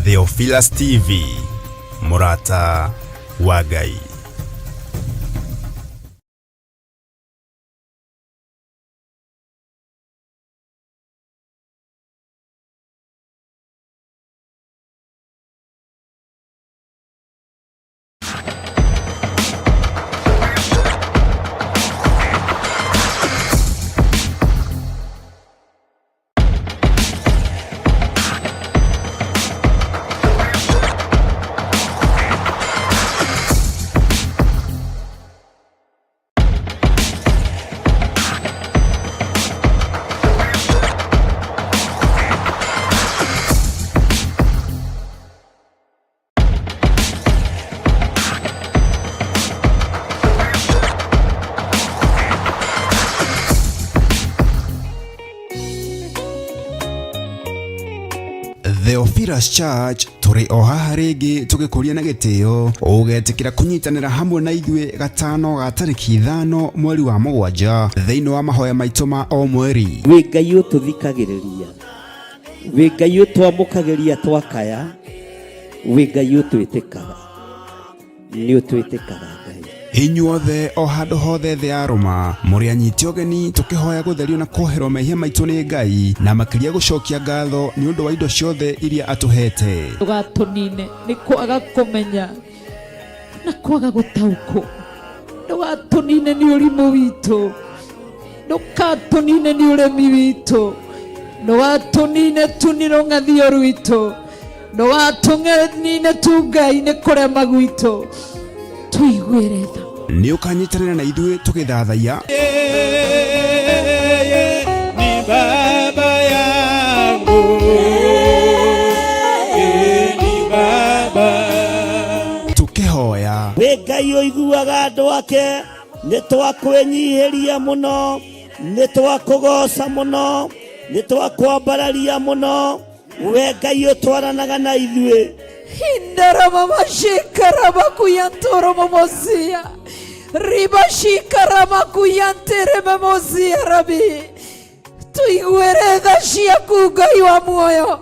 Theophilus TV, mũrata wa Ngai. Theophilus Church tũrĩ o haha rĩngĩ tũgĩkũria na gĩtĩo ũgetĩkĩra kũnyitanĩra hamwe na ithuĩ gatano ga tarĩki 5 mweri wa 7 thĩinĩ wa mahoya maitũ ma o mweri. Wĩ Ngai ũtũthikagĩrĩria, wĩ Ngai ũtwamũkagĩria twakaya, wĩ Ngai ũtwĩtĩkaga, nĩ ũtwĩtĩkaga Ngai. Inyuothe o handũ hothe thĩ ya rũma mũrĩ anyiti ũgeni tũkĩhoya gũtherio na kuoherwo mehia maitũ nĩ Ngai na makĩria gũcokia ngatho nĩ ũndũ wa indo ciothe iria atũhete. Ndũgatũnine nĩ kwaga kũmenya na kwaga gũtaũkwo, ndũgatũnine nĩ ũrimũ witũ, ndũgatũnine nĩ ũremi witũ, ndũgatũnine tu nĩ rũng'athio rwitũ, ndũgatũnine tu Ngai nĩ kũrema gwitũ, tũiguĩre tha. Nĩ ũkanyitanĩra na ithuĩ tũgĩthathaiya Yeye ni baba yangu. Yeye ni baba. Tũkĩhoya. Wĩ Ngai ũiguaga andũ ake, nĩ twakwĩnyihĩria mũno, nĩ twakũgoca mũno, nĩ twakwambararia mũno, we Ngai ũtwaranaga na ithuĩ. Hindaramamashikaramakuyantoromomosia ribashikaramakuyanteramemosia rabi tuiguĩre tha ciaku Ngai wa muoyo,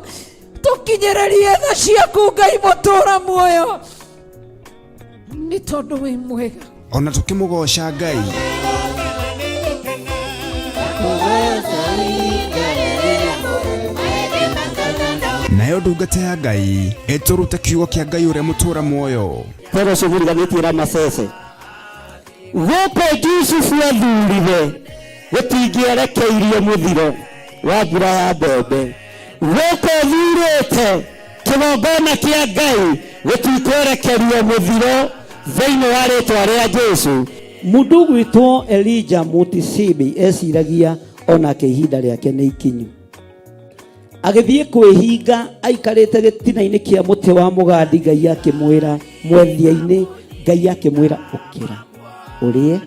tũkinyĩrĩrie tha ciaku Ngai mũtũra muoyo, nĩ tondũ wĩ mwega. Ona tũkĩmũgoca Ngai. Nayo ndungata ya Ngai ĩtũrute kiugo kĩa Ngai ũrĩa mũtũra muoyo. Fellowship riganĩtie na Masese. Gũkũ Jusufu athurire gũtingĩerekeirio mũthiro wa mbura ya mbembe. Gũkũ thurĩte kĩgongona kĩa Ngai gũtikwerekerio mũthiro thĩinĩ wa rĩtwa rĩa Jesu. Mũndũ ũgwĩtwo Elijah Mutisibi eciragia onake ihinda rĩake nĩ ikinyu. Agĩthiĩ kwĩhinga aikarĩte gĩtina-inĩ kĩa mũtĩ wa mũgandi, Ngai akĩmwĩra mwethia-inĩ, Ngai akĩmwĩra ũkĩra ũrĩe.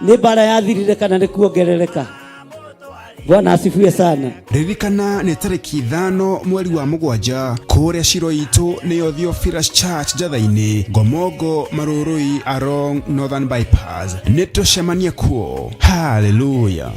Nĩ mbara yathirire kana nĩ kuongerereka? Bwana asifiwe sana. Ririkana nĩ tarĩki 5 mweri wa 7 kũrĩa ciro itũ nĩyo Theophilus Church Njatha-inĩ, Ngomongo, Marũrũi, along Northern Bypass. Nĩ tũcemanie kuo. Hallelujah.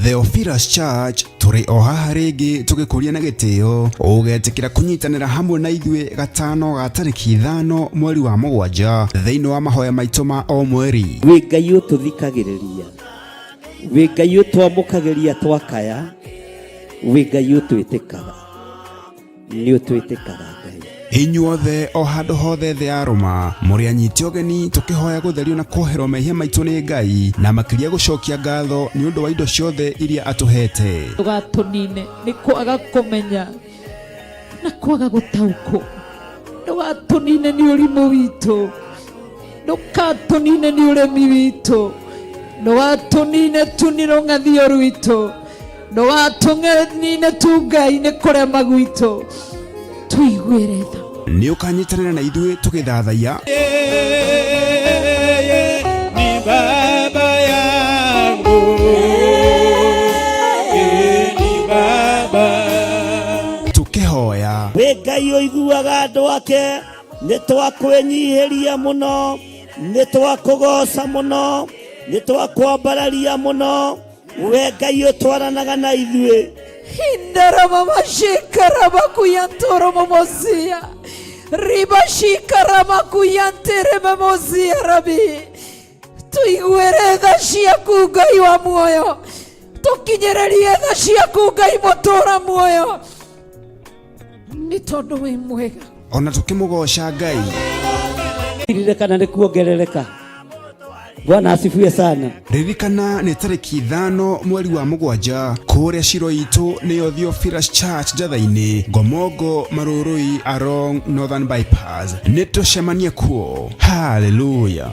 Theophilus Church tũrĩ o haha rĩngĩ tũgĩkũria na gĩtĩo ũgetĩkĩra kũnyitanĩra hamwe na ithuĩ gatano ga tarĩki 5 mweri wa 7 thĩinĩ wa mahoya maitũ ma o mweri. Wĩ Ngai ũtũthikagĩrĩria, wĩ Ngai ũtwamũkagĩria twakaya, wĩ Ngai ũtwĩtĩkaga, nĩ ũtwĩtĩkaga Ngai. Inyuothe o handũ hothe thĩ ya rũma mũrĩ anyiti ũgeni tũkĩhoya gũtherio na kuoherwo mehia maitũ nĩ Ngai na makĩria gũcokia ngatho nĩ ũndũ wa indo ciothe iria atũhete. Ndũgatũnine nĩ kwaga kũmenya na kwaga gũtaũkwo, ndũgatũnine nĩ ũrimũ witũ, ndũgatũnine nĩ ũremi witũ, ndũgatũnine tu nĩ rũng'athio rwitũ, ndũgatũnine tu Ngai nĩ kũrema gwitũ, tũiguĩre tha. Nĩ ũkanyitanĩra na ithuĩ tũgĩthathaiya. Yeye ni baba yangu, yeye ni baba. Tũkĩhoya. Wĩ Ngai ũiguaga andũ ake, nĩ twakwĩnyihĩria mũno, nĩ twakũgoca mũno, nĩ twakwambararia mũno, we Ngai ũtwaranaga na ithuĩ. Hindaramamashikaramakuyantoromomosia ribashikaramakuyanteramomosia rabi, tuiguĩre tha ciaku Ngai wa muoyo, tũkinyĩrĩrie tha ciaku Ngai mũtũra muoyo, nĩ tondũ wĩ mwega. Ona tũkĩmũgoca Ngai. Ririkana nĩ kuongerereka. Bwana asifiwe sana. Ririkana nĩ tarĩki 5 mweri wa 7 kũrĩa Shiro itũ nĩyo Theophilus Church Njatha-inĩ, Ngomongo Marũrũi along Northern Bypass. Nĩ tũcemanie kuo. Hallelujah.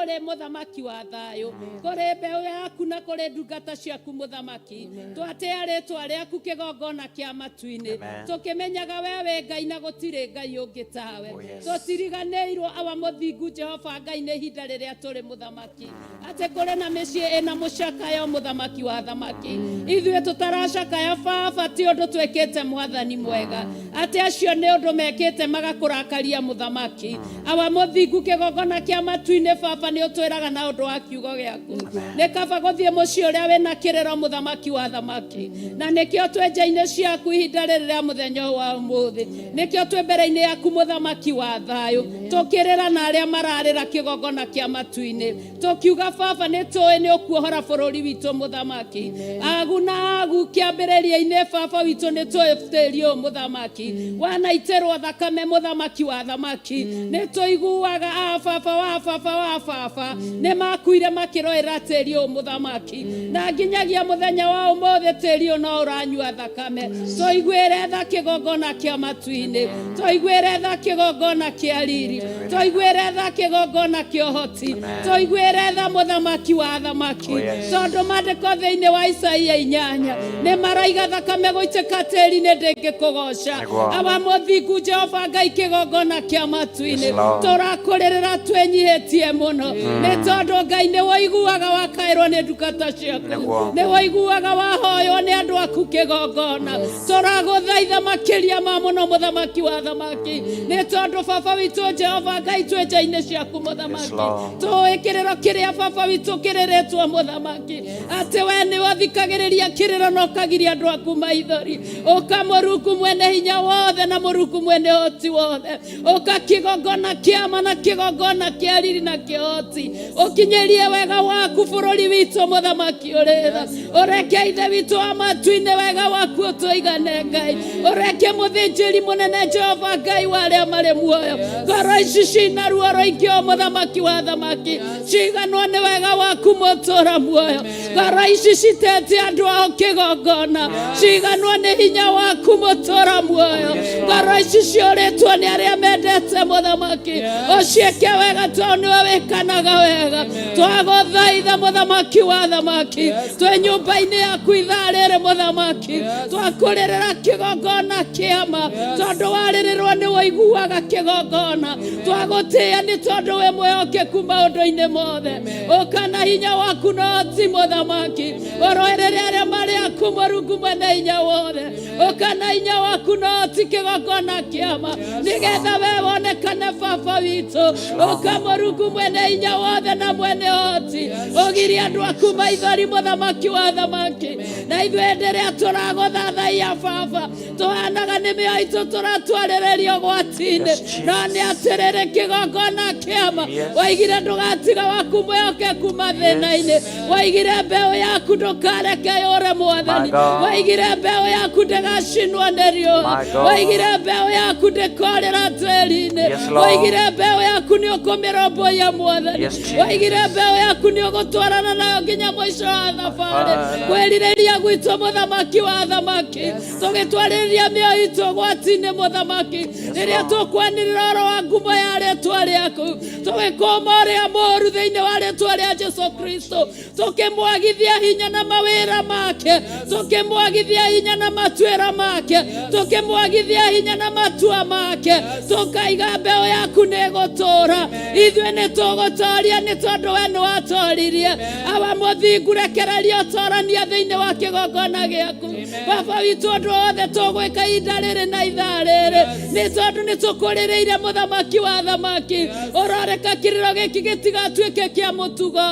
Ũrĩ mũthamaki wa thayũ, kũrĩ mbeũ yaku na kũrĩ ndungata ciaku mũthamaki, twatĩa rĩtwa rĩaku kĩgongona kĩa matu-inĩ, tũkĩmenyaga we wĩ Ngai na gũtirĩ Ngai ũngĩ tawe. Tũtiriganĩirwo awa mũthingu Jehova Ngai nĩ ihinda rĩrĩa tũrĩ mũthamaki, atĩ kũrĩ na mĩciĩ ĩna mũcakayo mũthamaki wa thamaki, ithuĩ tũtaracakaya baba ti ũndũ twĩkĩte mwathani mwega, atĩ acio nĩ ũndũ mekĩte magakũrakaria mũthamaki. Awa mũthingu kĩgongona kĩa matu-inĩ baba nĩ ũtwĩraga na ũndũ wa kiugo gĩaku, nĩ kaba gũthiĩ mũciĩ ũrĩa wĩna kĩrĩro mũthamaki wa thamaki, na nĩkĩo twĩ nja-inĩ ciaku ihinda rĩrĩ rĩa mũthenya ũyũ wa ũmũthĩ, nĩkĩo twĩ mbere-inĩ yaku mũthamaki wa thayũ, tũkĩrĩra na arĩa mararĩra kĩgongona kĩa matu-inĩ, tũkiuga baba nĩ tũĩ nĩ ũkuohora bũrũri witũ mũthamaki, agu na agu kĩambĩrĩria-inĩ baba witũ nĩ tũĩ tĩri ũyũ mũthamaki, wanaitĩrwo thakame mũthamaki wa thamaki, nĩ tũiguaga a baba wa baba wa baba nĩ makuire makĩroĩra tĩri ũyũ mũthamaki, na nginyagia mũthenya wa ũmũthĩ tĩri ũyũ no ũranyua thakame. Tũiguĩre tha kĩgongona kĩa matu-inĩ, tũiguĩre tha kĩgongona kĩa riri, tũiguĩre tha kĩgongona kĩa ũhoti, tũiguĩre tha mũthamaki wa thamaki, tondũ maandĩko thĩinĩ wa Isaia 8 nĩ maraiga thakame gũitĩka tĩri-inĩ ndĩngĩkũgoca. Awa mũthingu Jehova Ngai kĩgongona kĩa matu-inĩ, tũrakũrĩrĩra twĩnyihĩtie mũno, nĩ tondũ Ngai nĩ woiguaga wakaĩrwo nĩ ndungata ciaku, nĩ woiguaga wahoywo nĩ andũ aku kĩgongona. Tũragũthaitha makĩria ma mũno mũthamaki wa thamaki, nĩ tondũ baba witũ Jehova Ngai twĩ nja-inĩ ciaku mũthamaki, tũĩ kĩrĩro kĩrĩa baba witũ kĩrĩrĩtwo mũthamaki, atĩ we nĩwe ũthikagĩrĩria kĩrĩro na ũkagiria andũ aku maithori, ũka mũrungu mwene hinya wothe na mũrungu mwene ũhoti wothe, ũka kĩgongona kĩama na kĩgongona kĩa riri na kĩhoti, ũkinyĩrie wega waku bũrũri witũ mũthamaki ũrĩ tha, ũreke ithe witũ wa matu-inĩ wega waku ũtũigane Ngai, ũreke mũthĩnjĩri mũnene Jehova Ngai wa arĩa marĩ muoyo, ngoro ici cina ruo rũingĩ o mũthamaki wa thamaki, ciganwo nĩ wega waku mũtũra muoyo, ngoro ici citete andũ ao kĩgongona, ciganwo nĩ hinya waku mũtũra muoyo, ngoro ici ciũrĩtwo nĩ arĩa mendete mũthamaki, ũciĩke wega tondũ nĩwe wĩkanaga wega. Twagũthaitha Mũthamaki wa athamaki, twĩ nyũmba-inĩ yaku ithaa rĩrĩ Mũthamaki, twakũrĩrĩra kĩgongona kĩama, tondũ warĩrĩrwo nĩ wũiguaga kĩgongona. Twagũtĩĩa nĩ tondũ wĩ mwĩhokeku maũndũ-inĩ mothe. Ũka na hinya waku no ti Mũthamaki, ũrũĩrĩre arĩa marĩ aku, Mũrungu mwene hinya wothe. Ũka na hinya waku no ti kĩgongona kĩama, nĩgetha we wonekane Baba witũ. Ũka Mũrungu mwene hinya wothe na mwene ũhoti, ũgirie andũ aku maithori, Mũthamaki wa athamaki. Na ithuĩ hĩndĩ ĩrĩa tũragũthathaiya Baba, tũhanaga nĩ mĩoyo itũ tũratwarĩrĩria ũgwati-inĩ. Yes, No nĩ atĩrĩrĩ, kĩgongona kĩama, waigire ndũgatiga waku mwĩhokeku mathĩna-inĩ, waigire mbeũ yaku ndũkareke yũre Mwathani, My God. waigire mbeũ yaku ndĩgacinwo nĩ riũa, My God. waigire mbeũ yaku ndĩkorĩra tĩri-inĩ, Yes, Lord. waigire mbeũ yaku nĩ ũkũmĩrũmbũiya Mwathani, Yes, Jesus. waigire mbeũ yaku nĩ ũgũtwarana nayo nginya mũico wa thabarĩ. Father. Kwĩrirĩria gwitũ Mũthamaki wa athamaki, tũgĩtwarĩrĩria mĩoyo itũ ũgwati-inĩ Mũthamaki, rĩrĩa tũkwanĩrĩra ũhoro wa ngumo ya rĩtwa rĩaku, tũgĩkũma ũrĩa mũũru thĩinĩ wa rĩtwa rĩa Jesu Kristo, tũkĩmwagithia hinya na mawĩra make, tũkĩmwagithia hinya na matuĩra make, tũkĩmwagithia hinya na matua make, tũkaiga mbeũ yaku nĩ ĩgũtũũra. Ithuĩ nĩ tũgũtoria nĩ tondũ we nĩ watoririe. Awa mũthingu, rekereria ũtorania thĩinĩ wa kĩgongona gĩaku Baba witũ. Ũndũ wothe tũgwĩka ihinda rĩrĩ na ithaa rĩrĩ, nĩ tondũ nĩ tũkũrĩrĩire Mũthamaki wa athamaki. Ũroreka kĩrĩro gĩkĩ gĩtigatuĩke kĩa mũtugo,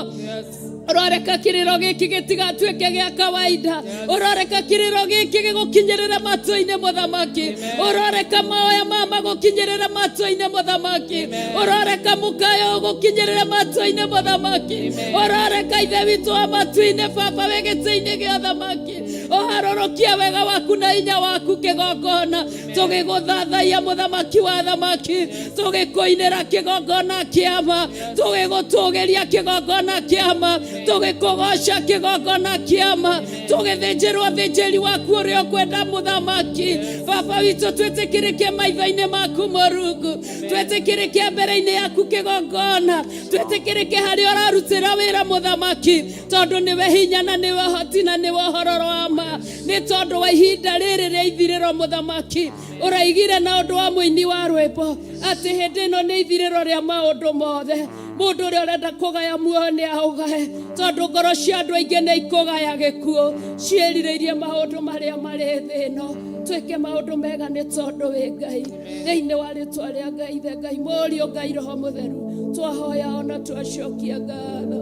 ũroreka kĩrĩro gĩkĩ gĩtigatuĩke gĩa kawaida, ũroreka kĩrĩro gĩkĩ gĩgũkinyĩrĩre matũ-inĩ Mũthamaki, ũroreka maoya mama gũkinyĩrĩre matũ-inĩ Mũthamaki, ũroreka mũkayo gũkinyĩrĩre matũ-inĩ Mũthamaki, ũroreka Ithe witũ wa matu-inĩ, Baba wĩ gĩtĩ-inĩ gĩa thamaki, ũharũrũkie wega waku na hinya waku kĩgongona, tũgĩgũthathaiya Mũthamaki wa thamaki, tũgĩkũinĩra kĩgongona kĩama, tũgĩgũtũgĩria kĩgongona kĩama, tũgĩkũgoca kĩgongona kĩama, tũgĩthĩnjĩrwo thĩnjĩri waku ũrĩa ũkwenda Mũthamaki. Baba witũ, twĩtĩkĩrĩke maitho-inĩ maku Mũrungu, twĩtĩkĩrĩke mbere-inĩ yaku kĩgongona, twĩtĩkĩrĩke harĩa ũrarutĩra wĩra Mũthamaki, tondũ nĩwe hinya na nĩwe hoti na nĩwe ũhororo wa ma. Nĩ tondũ wa ihinda rĩrĩ rĩa ithirĩro Mũthamaki, ũraigire na ũndũ wa mũini wa rwĩmbo atĩ hĩndĩ ĩno nĩ ithirĩro rĩa maũndũ mothe. Mũndũ ũrĩa ũrenda kũgaya muoyo nĩ aũgae, tondũ ngoro cia andũ aingĩ nĩ ikũgaya gĩkuũ, ciĩrirĩirie maũndũ marĩa marĩ thĩ ĩno. Twĩke maũndũ mega nĩ tondũ wĩ Ngai. Thĩinĩ wa rĩtwa rĩa Ngai Ithe, Ngai Mũriũ, Ngai Roho Mũtheru, twahoya ona twacokia ngatho.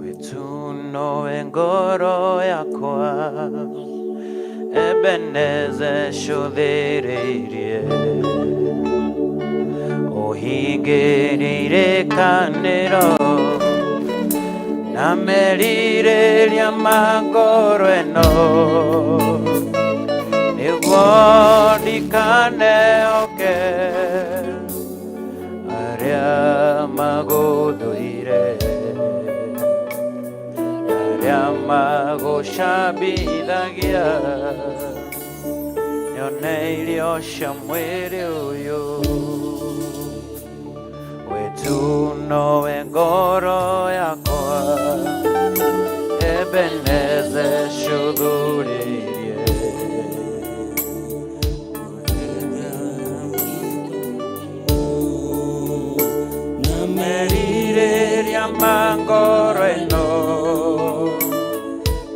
Wĩtunowe ngoro yakwa, Ebeneze cũthĩrĩirie, ũhingĩrĩire kanĩro na merirĩria ma ngoro ĩno, nĩguo ndikanehoke arĩa magũthũire, arĩa magũcambithagia, nyone irio cia mwĩrĩ ũyũ. Wĩtunowe ngoro yakwa, Ebeneze cũthũrĩrie. Na merirĩria ma ngoro ĩno,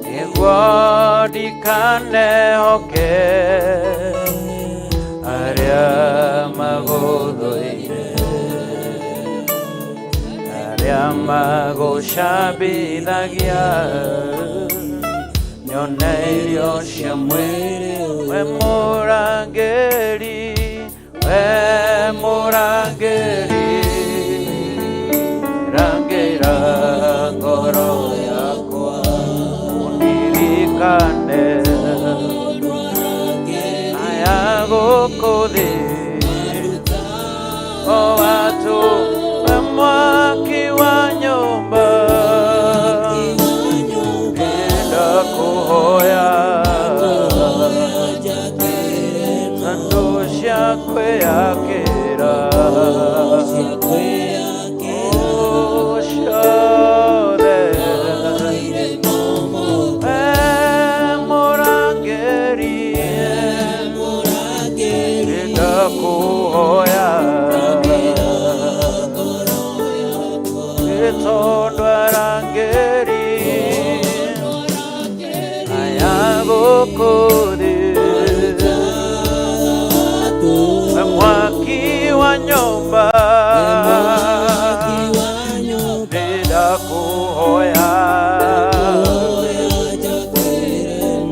nĩguo ndikanehoke arĩa magũthũire, arĩa magũcambithagia, nyone irio cia mwĩrĩ. We mũrangĩri, we mũrangĩri, rangĩra ngoro yakwa, ũndirikane aya gũkũ thĩ o watu, we mwaki wa nyũmba, enda kũhoya thandũ cia kwĩyakĩra. Nĩ tondũ arangĩri aya gũkũ thĩ we mwaki wa nyũmba nĩndakũhoya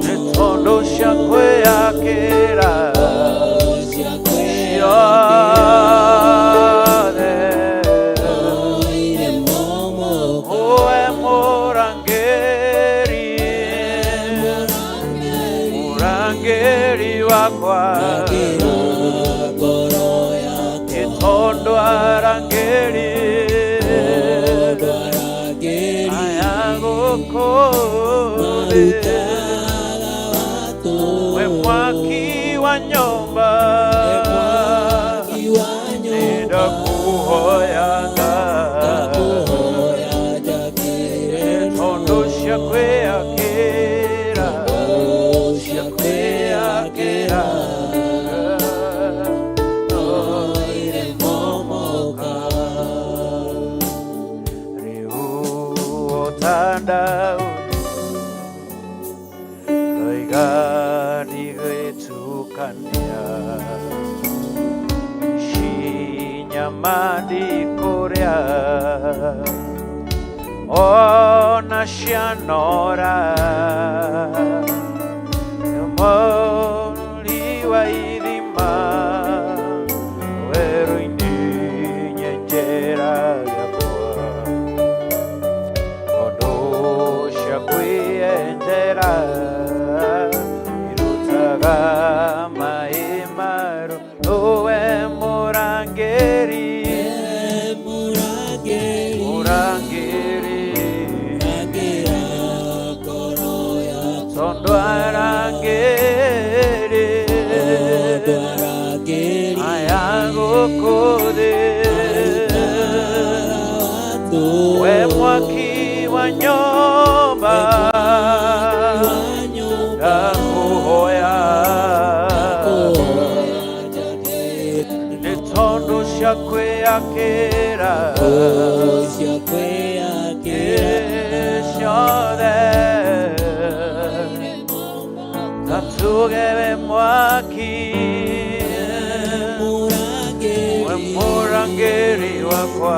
nĩ tondũ cia kwĩyakĩra ciothe uwe mũrangĩri mũrangĩri wakwa nĩ tondũ arangĩri aya gũkũ thĩ we mwaki wa nyũmba nĩndakũhoyaga tondũ cia kwĩyakĩra cia kwĩyakĩra rĩu ũtandaũri ndoiga ndigwĩtukania ici nyama ndikũrĩa ona cianora mũri wa ithima werũ-inĩ nyenjera gĩakwa ng'ondu cia kwĩyenjera irutaga maĩ maru we mũrangĩri mũrangĩri tondũ arangĩri aya gũkũ thĩ we mwaki wa nyũmba ndakuhoya nĩ tondũ cia kwĩyakĩra ciothe natuge we mwaki we mũrangĩri wakwa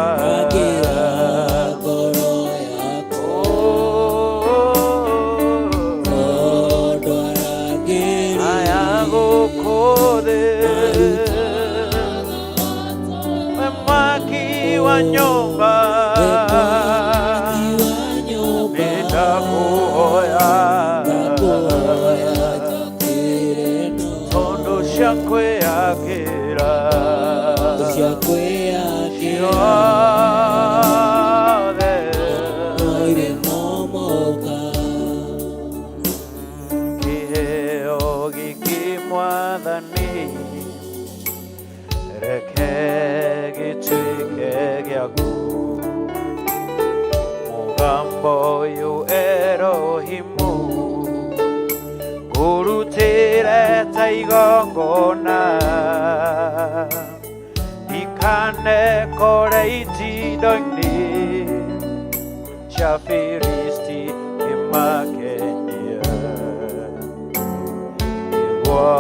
Oh, aya gũkũ thĩ we mwaki wa nyũmba nĩndakũhoya tondũ cia kwĩyakĩra ciothe kĩheo gĩkĩ mwathani reke gĩtuĩke gĩaku mũgambo ũyũ Erohimu ngũrutĩre ta igongona ndikanekore itindo-inĩ cia Filisti kĩmakenia nĩguo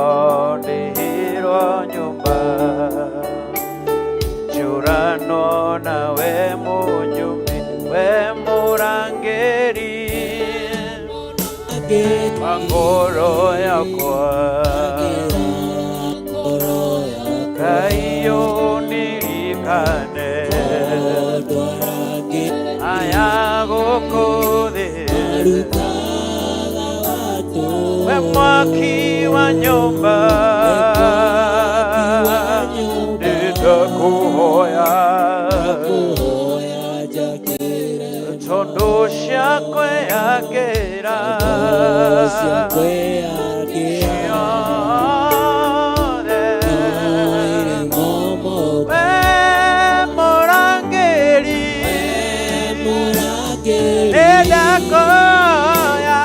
ndĩhĩrwo nyũmba njũranwo nawe mũnyũmbi we mũrangĩri wa ngoro yakwa Ngai ũndirikane aya gũkũ thĩ we mwaki wa nyũmba nĩndakũhoya tondũ cia kwĩyakĩra ciothe we mũrangĩri nĩndakũhoya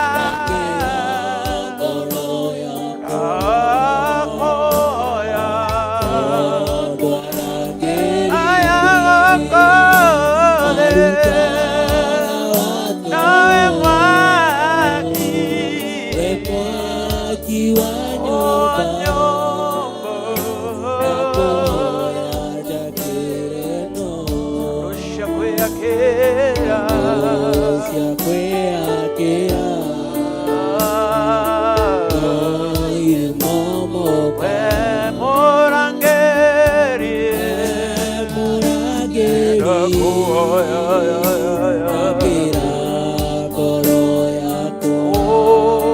ndakũhoya aya gũkũ thĩ kwĩyakĩra. Cia kwĩyakĩra. Irĩmomoka. We mũrangĩri, Mũrangĩri. ndakuhoya. Akĩra ngoro yakwa. Oh,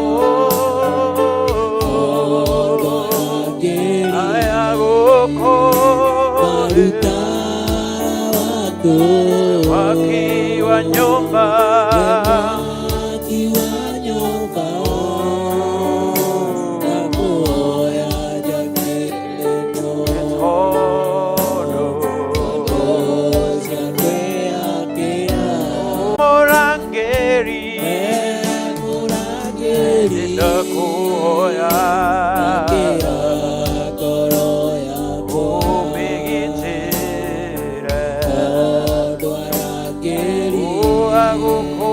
Mũrangĩri. aya gũkũ thĩ. Marutara waku. Mwaki wa nyũmba. Mwaki wa nyũmba. Ndakuhoya njakĩre no. Tondũ Cia kwĩyakĩra. mũrangĩri, Mũrangĩri. ndakuhoya. Akĩra ngoro yakwa. Ũmĩgitĩre. Tondũ arangĩri. Agũkũ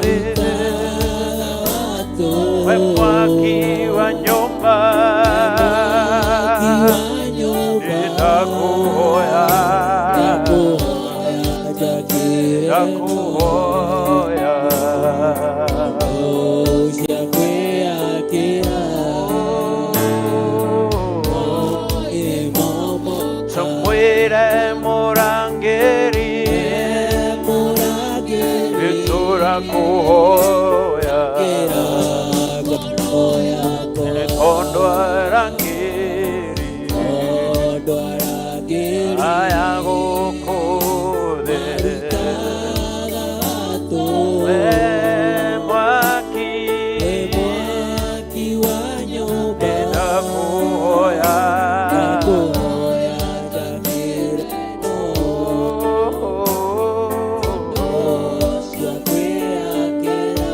thĩ. Marutaga watu. We mwaki wa nyũmba. Mwaki wa nyũmba. Ndakuhoya. Ndakuhoya njakĩre no. Ndakuhoya. Cia kwĩyakĩra. Ĩmomoka. Tumwĩre mũrangĩri, Mũrangĩri. nĩtũrakuhoya. Akĩra ngoro yakwa. Nĩ tondũ arangĩri Tondũ arangĩri. aya gũkũ thĩ. Marutaga watu. We mwaki, Mwaki wa nyũmba. nĩndakuhoya. Ndakuhoya njakĩre no. Cia kwĩyakĩra.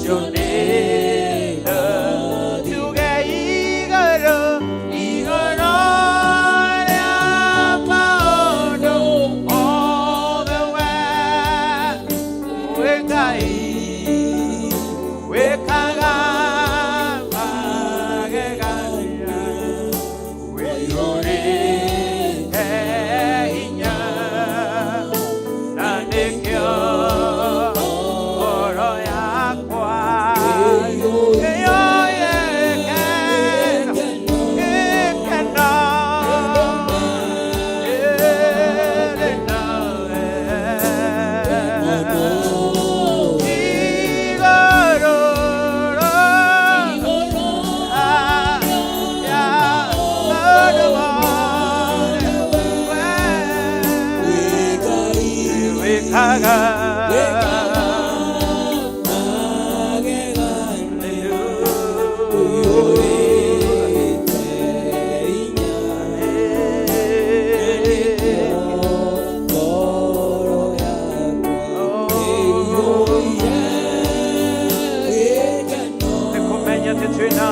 ũcio nĩ tuge igũrũ igũrũ rĩa maũndũ mothe we wĩ Ngai wĩkaga magegania wĩiyũrĩte hinya na nĩkĩo ngoro yakwa ĩyoyekena ĩkena ĩrĩ nawe igũrũ Kumenya twina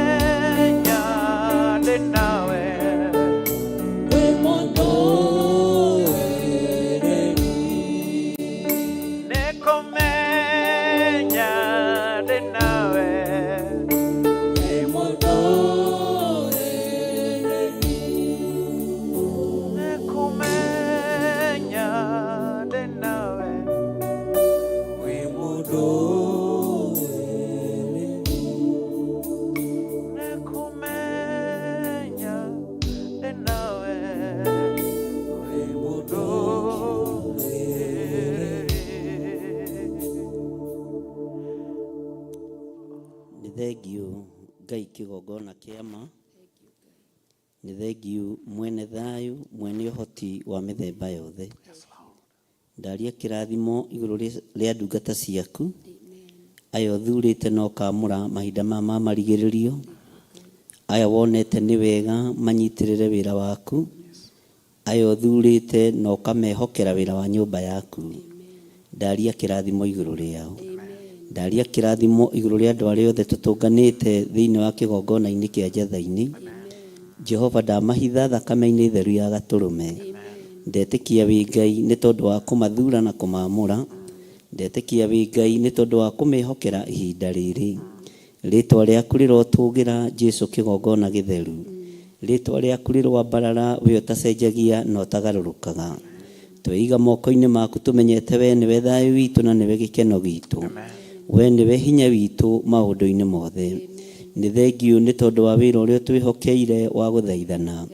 Nĩkũmenya ndĩ nawe Nĩkũmenya ndĩ nawe Nĩkũmenya ndĩ nawe wĩ mũndũ Nĩkũmenya ndĩ nawe wĩ mũndũ Nĩ thengiũ Ngai kĩgongona kĩa ma, nĩ thengiũ mwene thayũ, mwene ũhoti wa mĩthemba yothe. Ndaria kĩrathimo igũrũ rĩa ndungata ciaku, aya ũthurĩte na ũkamũra mahinda maya ma marigĩrĩrio, aya wonete nĩ wega manyitĩrĩre wĩra waku, aya ũthurĩte na ũkamehokera wĩra wa nyũmba yaku. Ndaria kĩrathimo igũrũ rĩao. Ndaria kĩrathimo igũrũ rĩa andũ arĩa othe tũtũnganĩte thĩinĩ wa kĩgongona-inĩ kĩa Njathai-inĩ. Jehova ndamahitha thakame-inĩ theru ya gatũrũme. Ndetĩkia wĩ Ngai nĩ tondũ wa kũmathura na kũmaamũra. Ndetĩkia wĩ Ngai nĩ tondũ wa kũmehokera ihinda rĩrĩ. Rĩtwa rĩaku rĩrotũgĩra Jesu kĩgongona gĩtheru. Rĩtwa rĩaku rĩroambarara we ũtacenjagia na ũtagarũrũkaga. Tweiga moko-inĩ maku tũmenyete we nĩwe thayũ witũ na nĩwe gĩkeno gitũ. We nĩwe hinya witũ maũndũ-inĩ mothe. Nĩ thengiũ nĩ tondũ wa wĩra ũrĩa ũtwĩhokeire wa gũthaithana.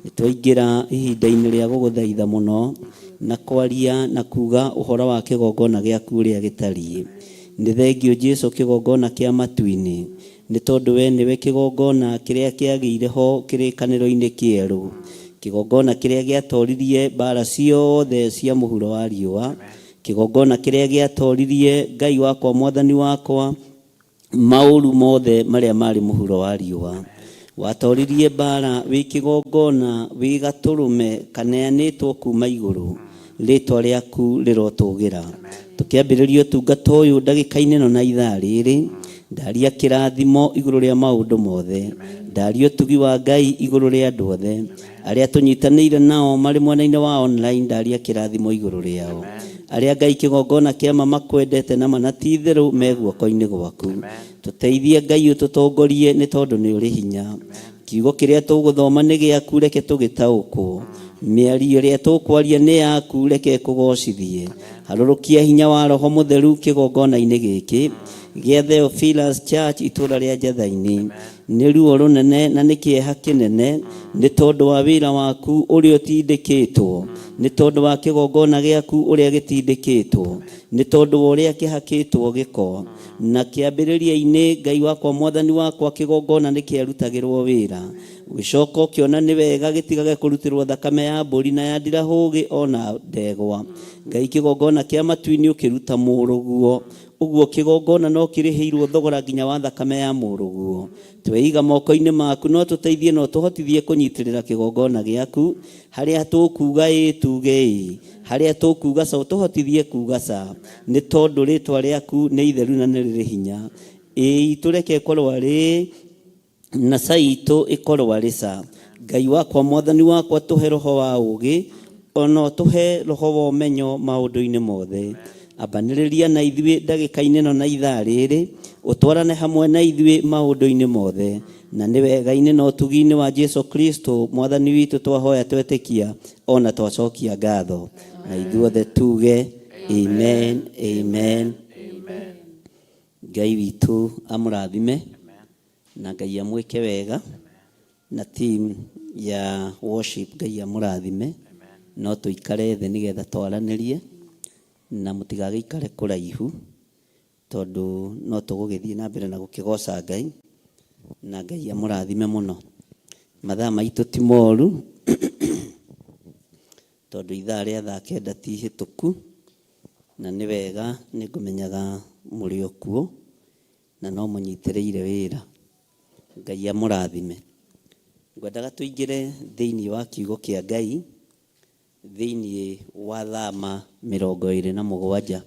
Nĩ twaingĩra ihinda-inĩ rĩa gũgũthaitha mũno na kwaria na kuga ũhoro wa kĩgongona gĩaku ũrĩa gĩtariĩ. Nĩ thengiũ Jesu kĩgongona kĩa matu-inĩ nĩ tondũ we nĩwe kĩgongona kĩrĩa kĩagĩire ho kĩrĩkanĩro-inĩ kĩerũ. Kĩgongona kĩrĩa gĩatoririe mbara ciothe cia mũhuro wa riũa. Kĩgongona kĩrĩa gĩatoririe Ngai wakwa mwathani wakwa maũru mothe marĩa marĩ mũhuro wa riũa. Watoririe mbara wĩ kĩgongona wĩ gatũrũme kaneanĩtwo kuma igũrũ. Rĩtwa rĩaku rĩrotũgĩra. Tũkĩambĩrĩria ũtungata ũyũ ndagĩka-inĩ ĩno na ithaa rĩrĩ, ndaria kĩrathimo igũrũ rĩa maũndũ mothe. Ndaria ũtugi wa Ngai igũrũ rĩa andũ othe. Arĩa tũnyitanĩire nao marĩ mwena-inĩ wa online, ndaria kĩrathimo igũrũ rĩao. Arĩa Ngai kĩgongona kĩa ma makwendete na mana ti itherũ me guoko-inĩ gwaku. Tũteithie Ngai ũtũtongorie nĩ tondũ nĩ ũrĩ hinya. Kiugo kĩrĩa tũgũthoma nĩ gĩaku reke tũgĩtaũkwo. Mĩario ĩrĩa tũkwaria nĩ yaku reke ĩkũgocithie. Harũrũkia hinya wa Roho Mũtheru kĩgongona-inĩ gĩkĩ gĩa Theophilus Church itũũra rĩa Njathai-inĩ. Nĩ ruo rũnene na nĩ kĩeha kĩnene nĩ tondũ wa wĩra waku ũrĩa ũtindĩkĩtwo, nĩ tondũ wa kĩgongona gĩaku ũrĩa gĩtindĩkĩtwo, nĩ tondũ wa ũrĩa kĩhakĩtwo gĩko. Na kĩambĩrĩria-inĩ Ngai wakwa mwathani wakwa kĩgongona nĩ kĩarutagĩrwo wĩra. Ũgĩcoka ũkĩona nĩ wega gĩtigage kũrutĩrwo thakame ya mbũri na ya ndirahũgĩ ona ndegwa. Ngai kĩgongona kĩa matu-inĩ ũkĩruta mũrũguo. Ũguo kĩgongona no kĩrĩhĩirwo thogora nginya wa thakame ya mũrũguo. Tweiga moko-inĩ maku no tũteithie na ũtũhotithie kũnyitĩrĩra kĩgongona gĩaku. Harĩa tũkuga ĩĩ tuge ĩĩ, harĩa tũkuga ca ũtũhotithie kuga ca, nĩ tondũ rĩtwa rĩaku nĩ itheru na nĩ rĩrĩ hinya. Ĩĩ itũ reke ĩkorwo arĩ ĩĩ, na ca itũ ĩkorwo arĩ ca. Ngai wakwa, Mwathani wakwa, tũhe roho wa ũũgĩ, o na ũtũhe roho wa ũmenyo maũndũ-inĩ mothe. Ambanĩrĩria na ithuĩ ndagĩka-inĩ ĩno na ithaa rĩrĩ, ũtwarane hamwe na ithuĩ maũndũ-inĩ mothe. Na nĩ wega-inĩ na ũtugi-inĩ wa Jesu Kristo Mwathani witũ twahoya twetĩkia o na twacokia ngatho. Na ithuothe tuge amen, amen. Ngai witũ amũrathime na Ngai amwĩke wega na team ya worship Ngai amũrathime. No tũikare thĩ nĩgetha twaranĩrie na mũtigagĩikare kũraihu tondũ no tũgũgĩthiĩ na mbere na gũkĩgoca Ngai na Ngai amũrathime mũno. Mathaa maitũ ti moru tondũ ithaa rĩa thaa kenda ti ihĩtũku na nĩ wega nĩ ngũmenyaga mũrĩ o kuo na no mũnyitĩrĩire wĩra. Ngai amũrathime. Ngwendaga tũingĩre thĩinĩ wa kiugo kĩa Ngai thĩinĩ wa Thama 27.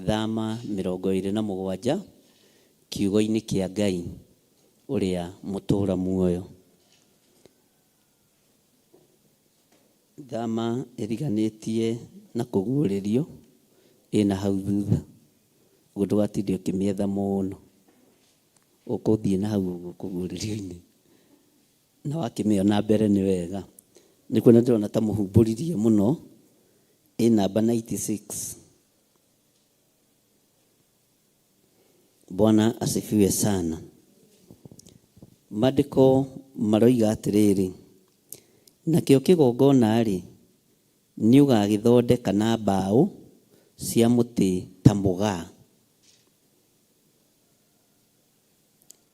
Thama 27 kiugo-inĩ kĩa Ngai ũrĩa mũtũũra muoyo. Thama ĩriganĩtie na kũguũrĩrio ĩna hau thutha. Ũguo ndũgatinde ũkĩmĩetha mũno. Ũkũthiĩ na hau ũguo kũguũrĩrio-inĩ. Na wakĩmĩona mbere nĩ wega. Nĩ kuona ndĩrona ta mũhumbũririe mũno. Ĩ namba 96. Bwana asifiwe sana. Maandĩko maroiga atĩrĩrĩ, nakĩo kĩgongona-rĩ, nĩũgagĩthondeka na mbaũ cia mũtĩ ta mũgaa,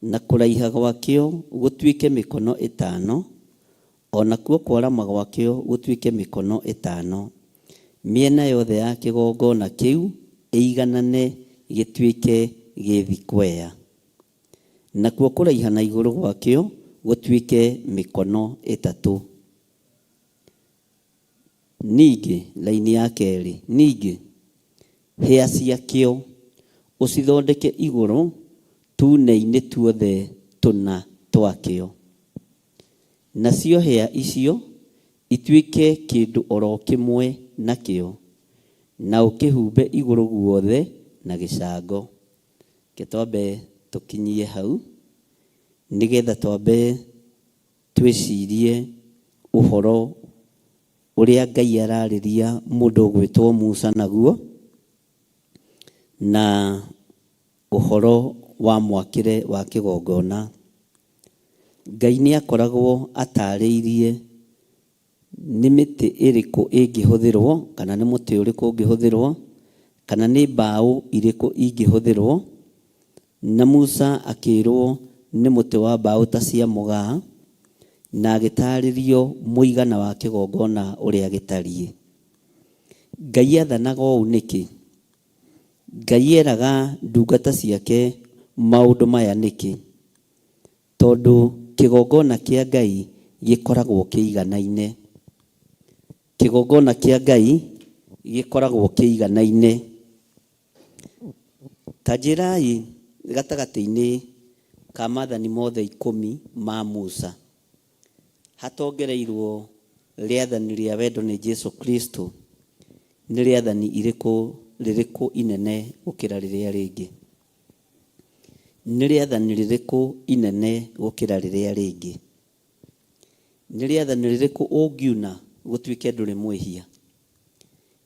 na kũraiha gwakĩo gũtuĩke mĩkono ĩtano, o nakuo kwarama gwakĩo gũtuĩke mĩkono ĩtano, mĩena yothe ya kĩgongona kĩu ĩiganane gĩtuĩke gĩthikwea, nakuo kũraiha na igũrũ gwakĩo gũtuĩke mĩkono ĩtatũ. Ningĩ, raini ya kerĩ, ningĩ, hĩa ciakĩo ũcithondeke igũrũ tuune-inĩ tuothe tũna twakĩo. Nacio hĩa icio ituĩke kĩndũ o ro kĩmwe nakĩo, na ũkĩhumbe igũrũ guothe na gĩcango. Reke twambe tũkinyie hau, nĩgetha twambe twĩcirie ũhoro ũrĩa Ngai ararĩria mũndũ ũgwĩtwo Musa naguo, na ũhoro wa mwakĩre wa kĩgongona. Ngai nĩ akoragwo atarĩirie nĩ mĩtĩ ĩrĩkũ ĩngĩhũthĩrwo, kana nĩ mũtĩ ũrĩkũ ũngĩhũthĩrwo, kana nĩ mbaũ irĩkũ ingĩhũthĩrwo. Na Musa akĩĩrwo nĩ mũtĩ wa mbaũ ta cia mũgaa, na agĩtaarĩrio mũigana wa kĩgongona ũrĩa gĩtariĩ. Ngai athanaga ũũ nĩkĩ? Ngai eraga ndungata ciake maũndũ maya nĩkĩ? Tondũ kĩgongona kĩa Ngai gĩkoragwo kĩiganaine. Kĩgongona kĩa Ngai gĩkoragwo kĩiganaine. Ta njĩrai gatagatĩ-inĩ ka maathani mothe ikũmi ma Musa, hatongereirwo rĩathani rĩa wendo nĩ Jesu Kristo, nĩ rĩathani irĩkũ rĩrĩkũ inene gũkĩra rĩrĩa rĩngĩ? Nĩ rĩathani rĩrĩkũ inene gũkĩra rĩrĩa rĩngĩ? Nĩ rĩathani rĩrĩkũ ũngiuna gũtuĩke ndũrĩ mwĩhia?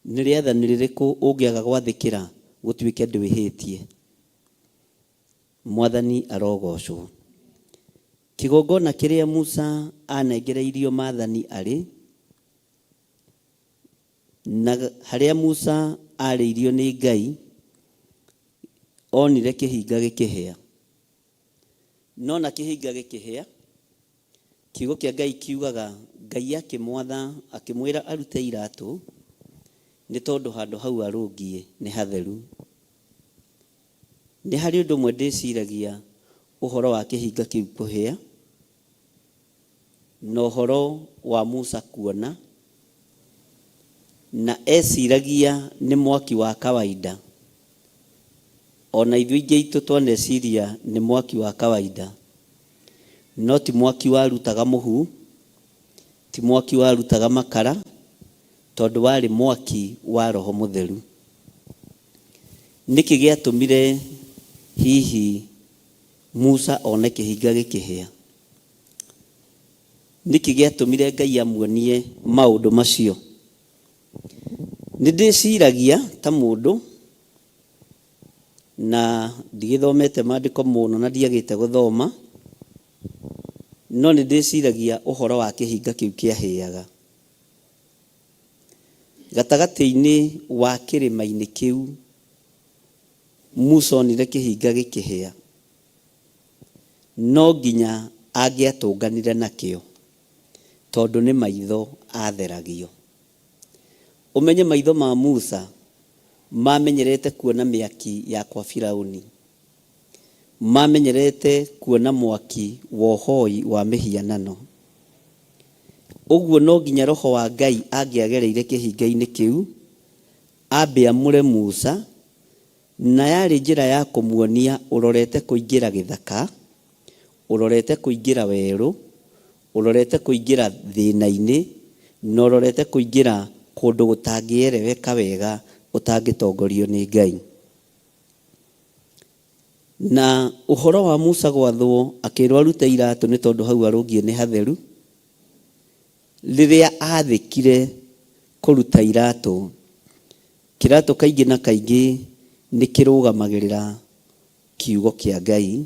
Nĩ rĩathani rĩrĩkũ ũngĩaga gwathĩkĩra gũtuĩke ndwĩhĩtie? Mwathani arogocwo. Kĩgongona kĩrĩa Musa anengereirio maathani arĩ, na harĩa Musa arĩirio nĩ Ngai, onire kĩhinga gĩkĩhĩa. No na kĩhinga gĩkĩhĩa, kiugo kĩa Ngai kiugaga Ngai akĩmwatha akĩmwĩra arute iratũ nĩ tondũ handũ hau arũngiĩ nĩ hatheru. Nĩ harĩ ũndũ ũmwe ndĩciragia ũhoro wa kĩhinga kĩu kũhĩa, na ũhoro wa Musa kuona, na eciragia nĩ mwaki wa kawaida. Ona ithuĩ aingĩ aitũ twaneciria nĩ mwaki wa kawaida, no ti mwaki warutaga mũhu, ti mwaki warutaga makara, tondũ warĩ mwaki wa Roho Mũtheru. Nĩkĩ gĩatũmire hihi Musa one kĩhinga gĩkĩhĩa? Nĩkĩ gĩatũmire Ngai amuonie maũndũ macio? Nĩ ndĩciragia ta mũndũ, na ndigĩthomete maandĩko mũno na ndiagĩte gũthoma, no nĩ ndĩciragia ũhoro wa kĩhinga kĩu kĩahĩaga. Gatagatĩ-inĩ wa kĩrĩma-inĩ kĩu, Musa onire kĩhinga gĩkĩhĩa. No nginya angĩatũnganire nakĩo, tondũ nĩ maitho atheragio. Ũmenye maitho ma Musa mamenyerete kuona mĩaki ya kwa Firauni. Mamenyerete kuona mwaki wa ũhoi wa mĩhianano. Ũguo no nginya Roho wa Ngai angĩagereire kĩhinga-inĩ kĩu, ambe amũre Musa, na yarĩ njĩra ya kũmuonia ũrorete kũingĩra gĩthaka, ũrorete kũingĩra werũ, ũrorete kũingĩra thĩna-inĩ, na ũrorete kũingĩra kũndũ gũtangĩereweka wega ũtangĩtongorio nĩ Ngai. Na ũhoro wa Musa gwathwo akĩrwo arute iratũ nĩ tondũ hau arũngiĩ nĩ hatheru, rĩrĩa athĩkire kũruta iratũ, kĩratũ kaingĩ na kaingĩ nĩ kĩrũgamagĩrĩra kiugo kĩa Ngai,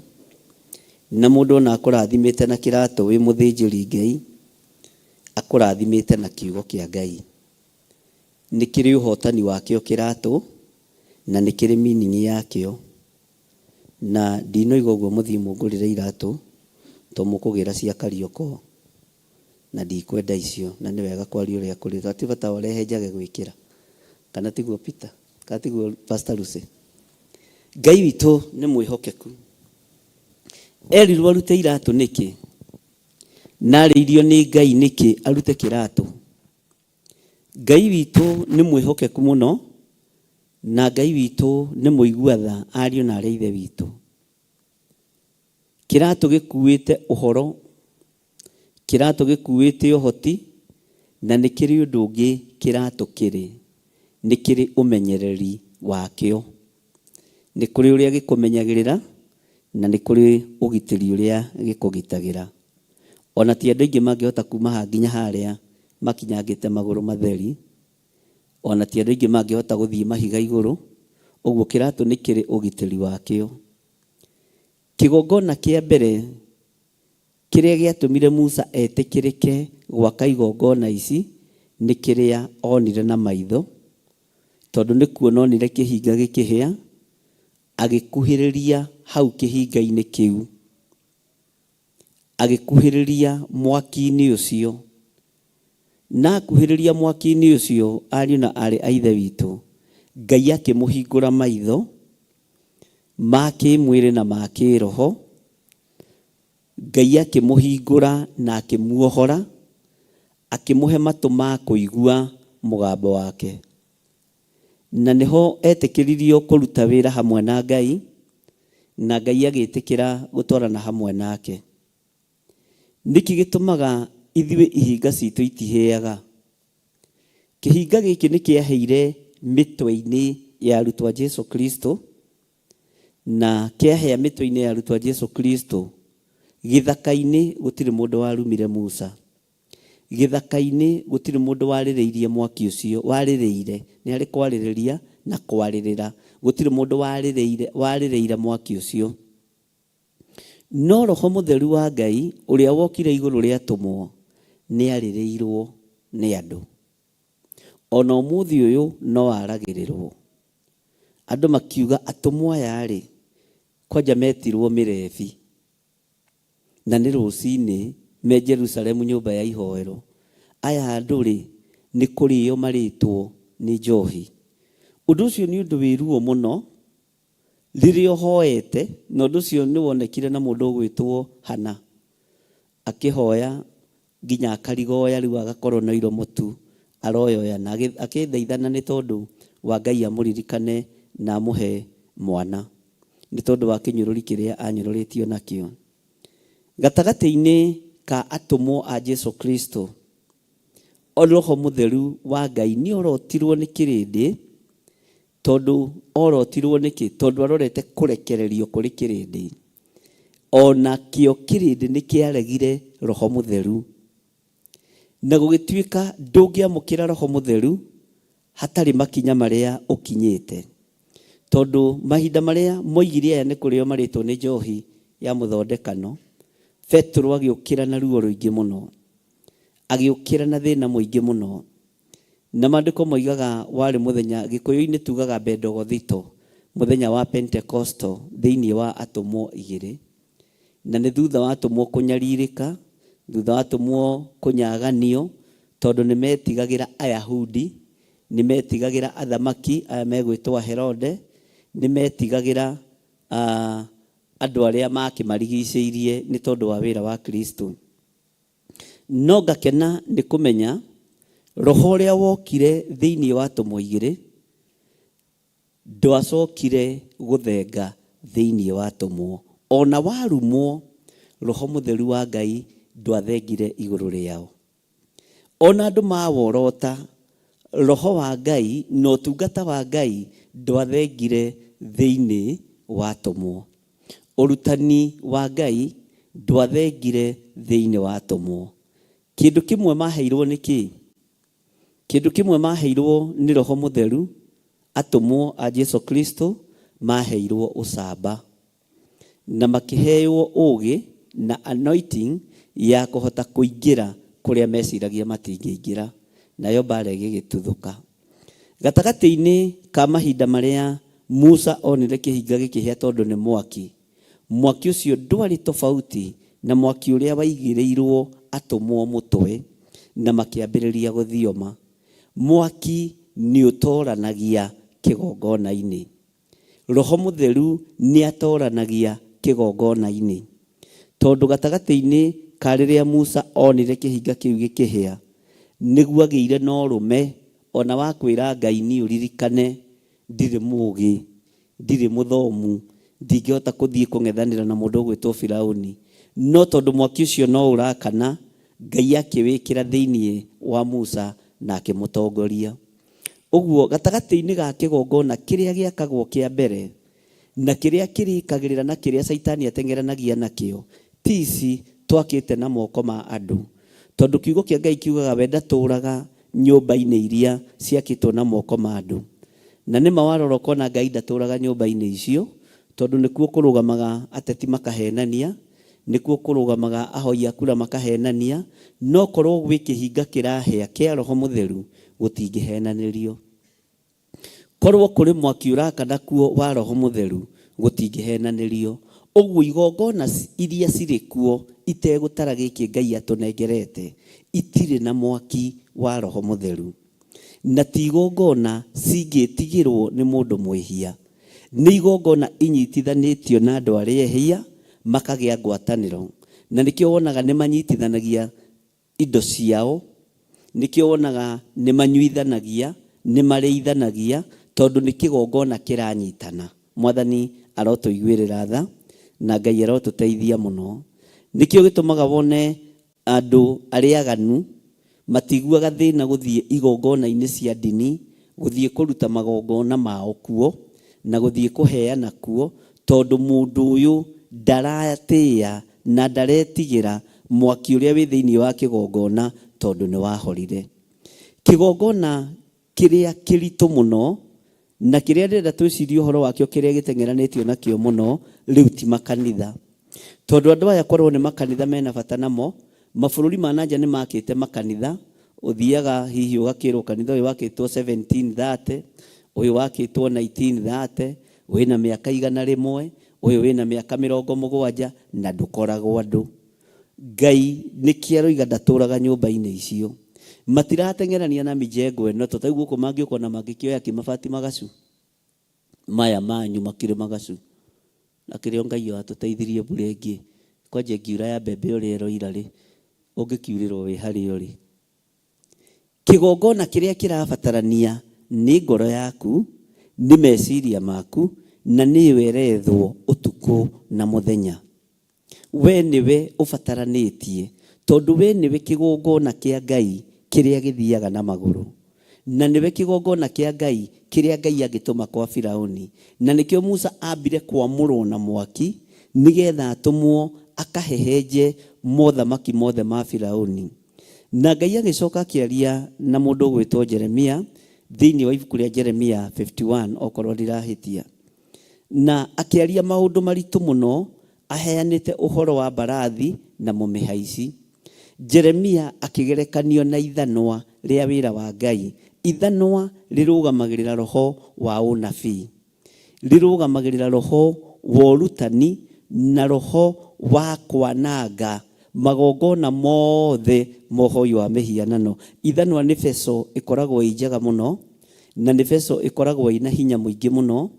na mũndũ ona akũrathimĩte na kĩratũ wĩ mũthĩnjĩri Ngai, akũrathimĩte na kiugo kĩa Ngai. Nĩ kĩrĩ ũhotani wakĩo kĩratũ, na nĩ kĩrĩ meaning yakĩo. Na ndinoiga ũguo mũthiĩ mũngũrĩre iratũ, to mũkũgĩra cia Kariokor, na ndikwenda icio, na nĩ wega kwaria ũrĩa kũrĩ, ti bata ũrehe njage gwĩkĩra. Kana tiguo Peter? Kana tiguo Pastor Lucy? Ngai witũ nĩ mwĩhokeku. Erirwo arute iratũ nĩkĩ? Na arĩirio nĩ Ngai nĩkĩ arute kĩratũ? Ngai witũ nĩ mwĩhokeku mũno, na Ngai witũ nĩ mũigua tha ariũ na arĩ a ithe witũ. Kĩratũ gĩkuĩte ũhoro, kĩratũ gĩkuĩte ũhoti, na nĩ kĩrĩ ũndũ ũngĩ kĩratũ kĩrĩ, nĩ kĩrĩ ũmenyereri wakĩo. Nĩ kũrĩ ũrĩa gĩkũmenyagĩrĩra, na nĩ kũrĩ ũgitĩri ũrĩa gĩkũgitagĩra. Ona ti andũ aingĩ mangĩhota kuma haha nginya harĩa makinyangĩte magũrũ matheri, ona ti andũ aingĩ mangĩhota gũthiĩ mahiga igũrũ, ũguo kĩratũ nĩ kĩrĩ ũgitĩri wakĩo. Kĩgongona kĩa mbere kĩrĩa gĩatũmire Musa etĩkĩrĩke gwaka igongona ici nĩ kĩrĩa onire na maitho, tondũ nĩ kuona onire kĩhinga gĩkĩhĩa, agĩkuhĩrĩria hau kĩhinga-inĩ kĩu. Agĩkuhĩrĩria mwaki-inĩ ũcio. Na akuhĩrĩria mwaki-inĩ ũcio, ariũ na aarĩ a Ithe witũ, Ngai akĩmũhingũra maitho ma kĩĩmwĩrĩ na ma kĩĩroho. Ngai akĩmũhingũra na akĩmuohora, akĩmũhe matũ ma kũigua mũgambo wake. Na nĩho etĩkĩririo kũruta wĩra hamwe na Ngai, na Ngai agĩtĩkĩra gũtwarana hamwe nake. Nĩkĩ gĩtũmaga ithuĩ ihinga citũ itihĩaga? Kĩhinga gĩkĩ nĩ kĩaheire mĩtwe-inĩ ya arutwo a Jesu Kristo, na kĩahĩa mĩtwe-inĩ ya arutwo a Jesu Kristo, gĩthaka-inĩ gũtirĩ mũndũ warumire Musa. Gĩthaka-inĩ gũtirĩ mũndũ warĩrĩirie mwaki ũcio, warĩrĩire, nĩ harĩ kwarĩrĩria na kwarĩrĩra, gũtirĩ mũndũ warĩrĩire, warĩrĩire mwaki ũcio. No Roho Mũtheru wa Ngai ũrĩa wokire igũrũ rĩa atũmwo nĩ arĩrĩirwo nĩ andũ. O na ũmũthĩ ũyũ no aragĩrĩrwo. Andũ makiuga atũmwo aya-rĩ, kwanja metirwo mĩrebi. Na nĩ rũcinĩ me Jerusalemu nyũmba ya ihoero, aya andũ-rĩ, nĩ kũrĩo marĩtwo nĩ njohi. Ũndũ ũcio nĩ ũndũ wĩ ruo mũno. Rĩrĩa ũhoete, na ũndũ ũcio nĩ wonekire na mũndũ ũgwĩtwo Hana, akĩhoya nginya akarigoya rĩu agakorwo na iromo tu aroyoya na akĩthaithana nĩ tondũ wa Ngai amũririkane na amũhe mwana nĩ tondũ wa kĩnyũrũri kĩrĩa anyũrũrĩtio nakĩo. Gatagatĩ-inĩ ka atũmwo a Jesu Kristo, Roho Mũtheru wa Ngai nĩ orotirwo nĩ kĩrĩndĩ Tondũ orotirwo nĩkĩ? Tondũ arorete kũrekererio kũrĩ kĩrĩndĩ. O nakĩo kĩrĩndĩ nĩ kĩaregire Roho Mũtheru. Na gũgĩtuĩka ndũngĩamũkĩra Roho Mũtheru hatarĩ makinya marĩa ũkinyĩte. Tondũ mahinda marĩa moigire aya nĩ kũrĩo marĩtwo nĩ njohi ya mũthondekano, Petero agĩũkĩra na ruo rũingĩ mũno. Agĩũkĩra na thĩna mũingĩ mũno. Na maandĩko moigaga warĩ mũthenya, Gĩkũyũ-inĩ tugaga Bendogothito, mũthenya wa Pentekosto thĩinĩ wa atũmwo igĩrĩ. Na nĩ thutha wa atũmwo kũnyarirĩka, thutha wa atũmwo kũnyaganio, tondũ nĩ metigagĩra Ayahudi, nĩ metigagĩra athamaki aya megwĩtwo Herode, nĩ metigagĩra andũ arĩa makĩmarigicĩirie nĩ tondũ wa wĩra wa Kristo. No ngakena nĩ kũmenya roho ũrĩa wokire thĩinĩ wa atũmwo igĩrĩ ndwacokire gũthenga thĩinĩ wa atũmwo. O na warumwo, Roho Mũtheru wa Ngai ndwathengire igũrũ rĩao. O na andũ maworota, Roho wa Ngai na ũtungata wa Ngai ndwathengire thĩinĩ wa atũmwo. Ũrutani wa Ngai ndwathengire thĩinĩ wa atũmwo. Kĩndũ kĩmwe maheirwo nĩ kĩĩ? Kĩndũ kĩmwe maheirwo nĩ Roho Mũtheru, atũmwo a Jesu Kristo maheirwo ũcamba. Na makĩheywo ũũgĩ na anointing ya kũhota kũingĩra kũrĩa meciragia matingĩingĩra. Nayo mbara ĩgĩgĩtuthũka. Gatagatĩ-inĩ ka mahinda marĩa Musa onire kĩhinga gĩkĩhĩa tondũ nĩ mwaki, mwaki ũcio ndwarĩ tofauti na mwaki ũrĩa waigĩrĩirwo atũmwo mũtwe na makĩambĩrĩria gũthioma. Mwaki nĩũtoranagia kĩgongona-inĩ. Roho Mũtheru nĩatoranagia kĩgongona-inĩ. Tondũ gatagatĩ-inĩ ka rĩrĩa Musa onire kĩhinga kĩu gĩkĩhĩa, nĩguo agĩire na ũrũme o na wa kwĩra Ngai niĩ ũririkane ndirĩ mũũgĩ, ndirĩ mũthomu, ndingĩhota kũthiĩ kũng'ethanĩra na mũndũ ũgwĩtwo Firauni. No tondũ mwaki ũcio no ũrakana, Ngai akĩwĩkĩra thĩinĩ wa Musa na akĩmũtongoria. Ũguo, gatagatĩ-inĩ ga kĩgongona kĩrĩa gĩakagwo kĩa mbere, na kĩrĩa kĩrĩkagĩrĩra na kĩrĩa Caitani ateng'eranagia nakĩo, ti ici twakĩte na moko ma andũ. Tondũ kiugo kĩa Ngai kiugaga we ndatũũraga nyũmba-inĩ iria ciakĩtwo na moko ma andũ. Na nĩma warora ũkona Ngai ndatũũraga nyũmba-inĩ icio, tondũ nĩkuo kũrũgamaga ateti makahenania, Nĩkuo kũrũgamaga ahoi a kura makahenania, no korwo gwĩ kĩhinga kĩrahĩa kĩa Roho Mũtheru gũtingĩhenanĩrio. Korwo kũrĩ mwaki ũrakana kuo wa Roho Mũtheru gũtingĩhenanĩrio. Ũguo igongona iria cirĩ kuo itegũtara gĩkĩ Ngai atũnengerete itirĩ na mwaki wa Roho Mũtheru. Na ti igongona cingĩtigĩrwo nĩ mũndũ mwĩhia. Nĩ igongona inyitithanĩtio na andũ arĩa ehia makagĩa ngwatanĩro. Na nĩkĩo wonaga nĩ manyitithanagia indo ciao, nĩkĩo wonaga nĩ manyuithanagia, nĩ marĩithanagia, tondũ nĩ kĩgongona kĩranyitana. Mwathani arotũiguĩrĩra tha na Ngai arotũteithia mũno. Nĩkĩo gĩtũmaga wone Andũ arĩa aganu matiiguaga thĩna gũthiĩ igongona-inĩ cia ndini, gũthiĩ kũruta magongona mao kuo, na gũthiĩ kũheana kuo, tondũ mũndũ ũyũ ndaratĩĩa na ndaretigĩra mwaki ũrĩa wĩ thĩinĩ wa kĩgongona tondũ nĩ wahorire. Kĩgongona kĩrĩa kĩritũ mũno na kĩrĩa ndĩrenda twĩcirie ũhoro wakĩo kĩrĩa gĩteng'eranĩtio nakĩo mũno rĩu ti makanitha. Tondũ andũ aya korwo nĩ makanitha mena bata namo, mabũrũri ma nanja nĩ makĩte makanitha, ũthiaga hihi ũgakĩrwo kanitha ũyũ wakĩtwo 1730, ũyũ wakĩtwo 1930, wĩna mĩaka 100, ũyũ wĩna mĩaka 70 na ndũkoragwo andũ. Ngai nĩkĩ aroiga ndatũraga nyũmba-inĩ icio? Matirateng'erania na mijengo ĩno to tarĩu gũkũ mangĩũka ona mangĩkĩoya kĩ mabati magacu. Maya manyu makĩrĩ magacu. Na kĩrĩa Ngai watũteithirie mbura ĩngĩ kwanja ĩngiura ya mbembe ũrĩa ĩroira rĩ, ũngĩkiurĩrwo wĩ harĩa ũrĩ. Kĩgongona kĩrĩa kĩrabatarania nĩ ngoro yaku, nĩ meciria maku, na nĩyo ĩrethwo ũtukũ na mũthenya. We nĩwe ũbataranĩtie, tondũ we nĩwe kĩgongona kĩa Ngai kĩrĩa gĩthiaga na magũrũ. Na nĩwe kĩgongona kĩa Ngai kĩrĩa Ngai angĩtũma kwa Firauni. Na nĩkĩo Musa ambire kwamũrwo na mwaki, nĩgetha atũmwo akahehenje mothamaki mothe ma Firauni. Na Ngai agĩcoka akĩaria na mũndũ ũgwĩtwo Jeremia thĩinĩ wa ibuku rĩa Jeremia 51 okorwo ndirahĩtia. Na akĩaria maũndũ maritũ mũno aheanĩte ũhoro wa mbarathi na mũmĩhaici. Jeremia akĩgerekanio na ithanwa rĩa wĩra wa Ngai. Ithanwa rĩrũgamagĩrĩra roho wa ũnabii. Rĩrũgamagĩrĩra roho wa ũrutani na roho wa kwananga magongona mothe ma ũhoi wa mĩhianano. Ithanwa nĩ beco ĩkoragwo ĩ njega mũno, na nĩ beco ĩkoragwo ĩna hinya mũingĩ mũno,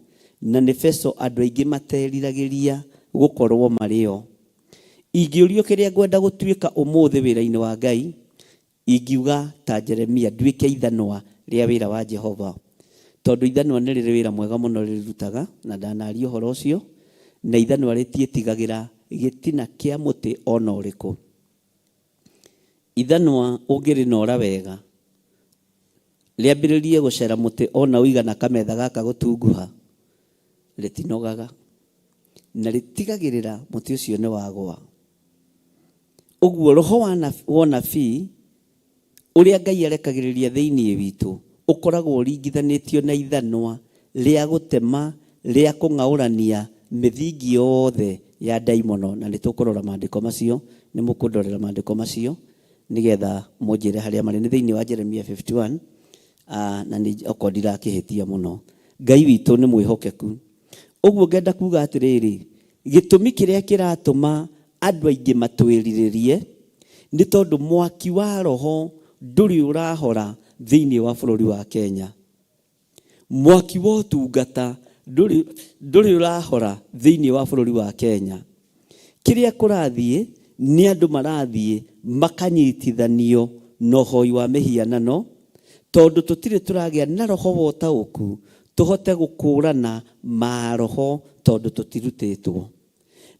na nĩ beco andũ aingĩ materiragĩria gũkorwo marĩ o. Ingĩũrio kĩrĩa ngwenda gũtuĩka ũmũthĩ wĩra-inĩ wa Ngai, Ingiuga ta Jeremia, nduĩke ithanwa rĩa wĩra wa Jehova, tondũ ithanwa nĩ rĩrĩ wĩra mwega mũno rĩrutaga, na ndanaria ũhoro ũcio, na ithanwa rĩtiĩtigagĩra gĩtina kĩa mũtĩ o na ũrĩkũ. Ithanwa ũngĩrĩnoora wega, rĩambĩrĩrie gũcera mũtĩ o na ũigana kametha gaka gũtunguha, rĩtinogaga, na rĩtigagĩrĩra mũtĩ ũcio nĩ wagũa. Ũguo roho wa ũnabii ũrĩa Ngai arekagĩrĩria thĩinĩ witũ ũkoragwo ũringithanĩtio na ithanwa rĩa gũtema, rĩa kũng'aũrania mĩthingi yothe ya ndaimono. Na nĩ tũkũrora maandĩko macio, nĩ mũkũndorera maandĩko macio nĩgetha mũnjĩre harĩa marĩ. Nĩ thĩinĩ wa Jeremia 51, na nĩ okorwo ndirakĩhĩtia mũno. Ngai witũ nĩ mwĩhokeku. Ũguo ngenda kuga atĩrĩrĩ, Gĩtũmi kĩrĩa kĩratũma andũ aingĩ matwĩrirĩrie nĩ tondũ mwaki wa roho ndũrĩ ũrahora thĩinĩ wa bũrũri wa Kenya. Mwaki wa ũtungata ndũrĩ ndũrĩ ũrahora thĩinĩ wa bũrũri wa Kenya. Kĩrĩa kũrathiĩ nĩ andũ marathiĩ makanyitithanio na ũhoi wa mĩhianano tondũ tũtirĩ tũragĩa na roho wa ũtaũku tũhote gũkũrana maroho tondũ tũtirutĩtwo.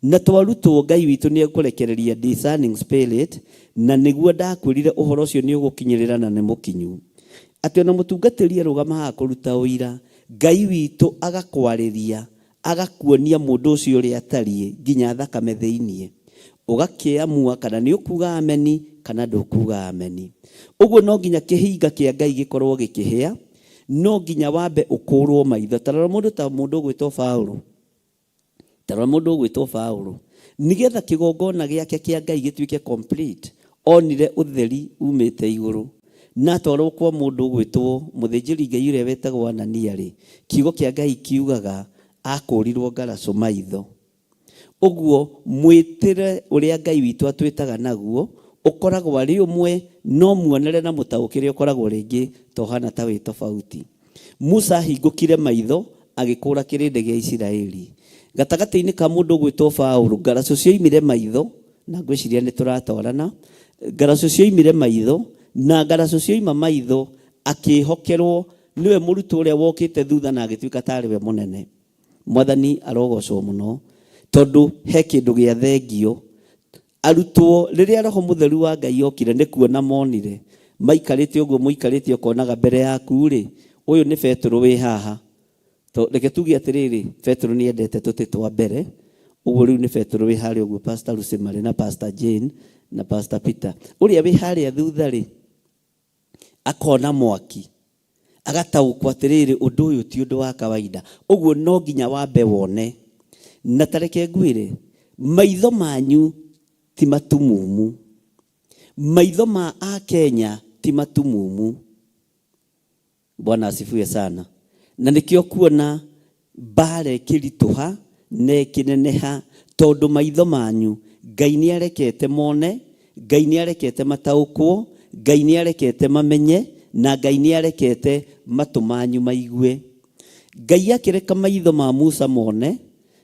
Na twarutwo Ngai witũ nĩ ekũrekereria discerning spirit na nĩguo ndakwĩrire ũhoro ũcio nĩ ũgũkinyĩrĩra na nĩ mũkinyu. Atĩ ona mũtungatĩri arũgama haha kũruta ũira, Ngai witũ agakwarĩria Agakuonia mũndũ ũcio ũrĩa atariĩ nginya thakame thĩinĩ. Ũgakĩamua kana nĩ ũkuga ameni kana ndũkuga ameni. Ũguo no nginya kĩhinga kĩa Ngai gĩkorwo gĩkĩhĩa, no nginya wambe ũkũrwo maitho. Ta rora mũndũ ta mũndũ ũgwĩtwo Paũlũ. Ta rora mũndũ ũgwĩtwo Paũlũ. Nĩgetha kĩgongona gĩake kĩa Ngai gĩtuĩke complete, onire ũtheri umĩte igũrũ. Na atwarwo kwa mũndũ ũgwĩtwo mũthĩnjĩri Ngai ũrĩa wetagwo Anania-rĩ, kiugo kĩa Ngai kiugaga akũũrirwo ngaracũ maitho. Ũguo mwĩtĩre ũrĩa Ngai witũ atwĩtaga naguo ũkoragwo arĩ ũmwe, no muonere na mũtaũkĩre ũkoragwo rĩngĩ ta ũhana ta wĩ tofauti. Musa ahingũkire maitho agĩkũũra kĩrĩndĩ gĩa Isiraeli. Gatagatĩ-inĩ ka mũndũ ũgwĩtwo Paũlũ, ngaracũ cioimire maitho, na ngwĩciria nĩ tũratwarana, ngaracũ cioimire maitho, na ngaracũ cioima maitho akĩĩhokerwo nĩwe mũrutwo ũrĩa wokĩte thutha na agĩtuĩka tarĩ we mũnene. Mwathani arogocwo mũno tondũ he kĩndũ gĩa thengio Arutwo, rĩrĩa Roho Mũtheru wa Ngai okire, nĩ kuona monire. Maikarĩte ũguo mũikarĩte ũkonaga mbere yaku-rĩ, ũyũ nĩ Betũrũ wĩ haha. To, reke tuge atĩrĩrĩ, Betũrũ nĩ endete tũtĩ twa mbere, ũguo rĩu nĩ Betũrũ wĩ harĩa ũguo, Pastor Lucy marĩ na Pastor Jane na Pastor Peter. Ũrĩa wĩ harĩa thutha-rĩ, akona mwaki, agataũkwo atĩrĩrĩ, ũndũ ũyũ ti ũndũ wa kawaida. Ũguo no nginya wambe wone. Na ta reke ngwĩre, maitho manyu ti matumumu. Maitho ma Akenya ti matumumu. Bwana asifiwe sana. Na nĩkĩo kuona mbara ĩkĩritũha na ĩkĩneneha tondũ maitho manyu Ngai nĩ arekete mone, Ngai nĩ arekete mataũkwo, Ngai nĩ arekete mamenye, na Ngai nĩ arekete matũ manyu maigue. Ngai akĩreka maitho ma Musa mone,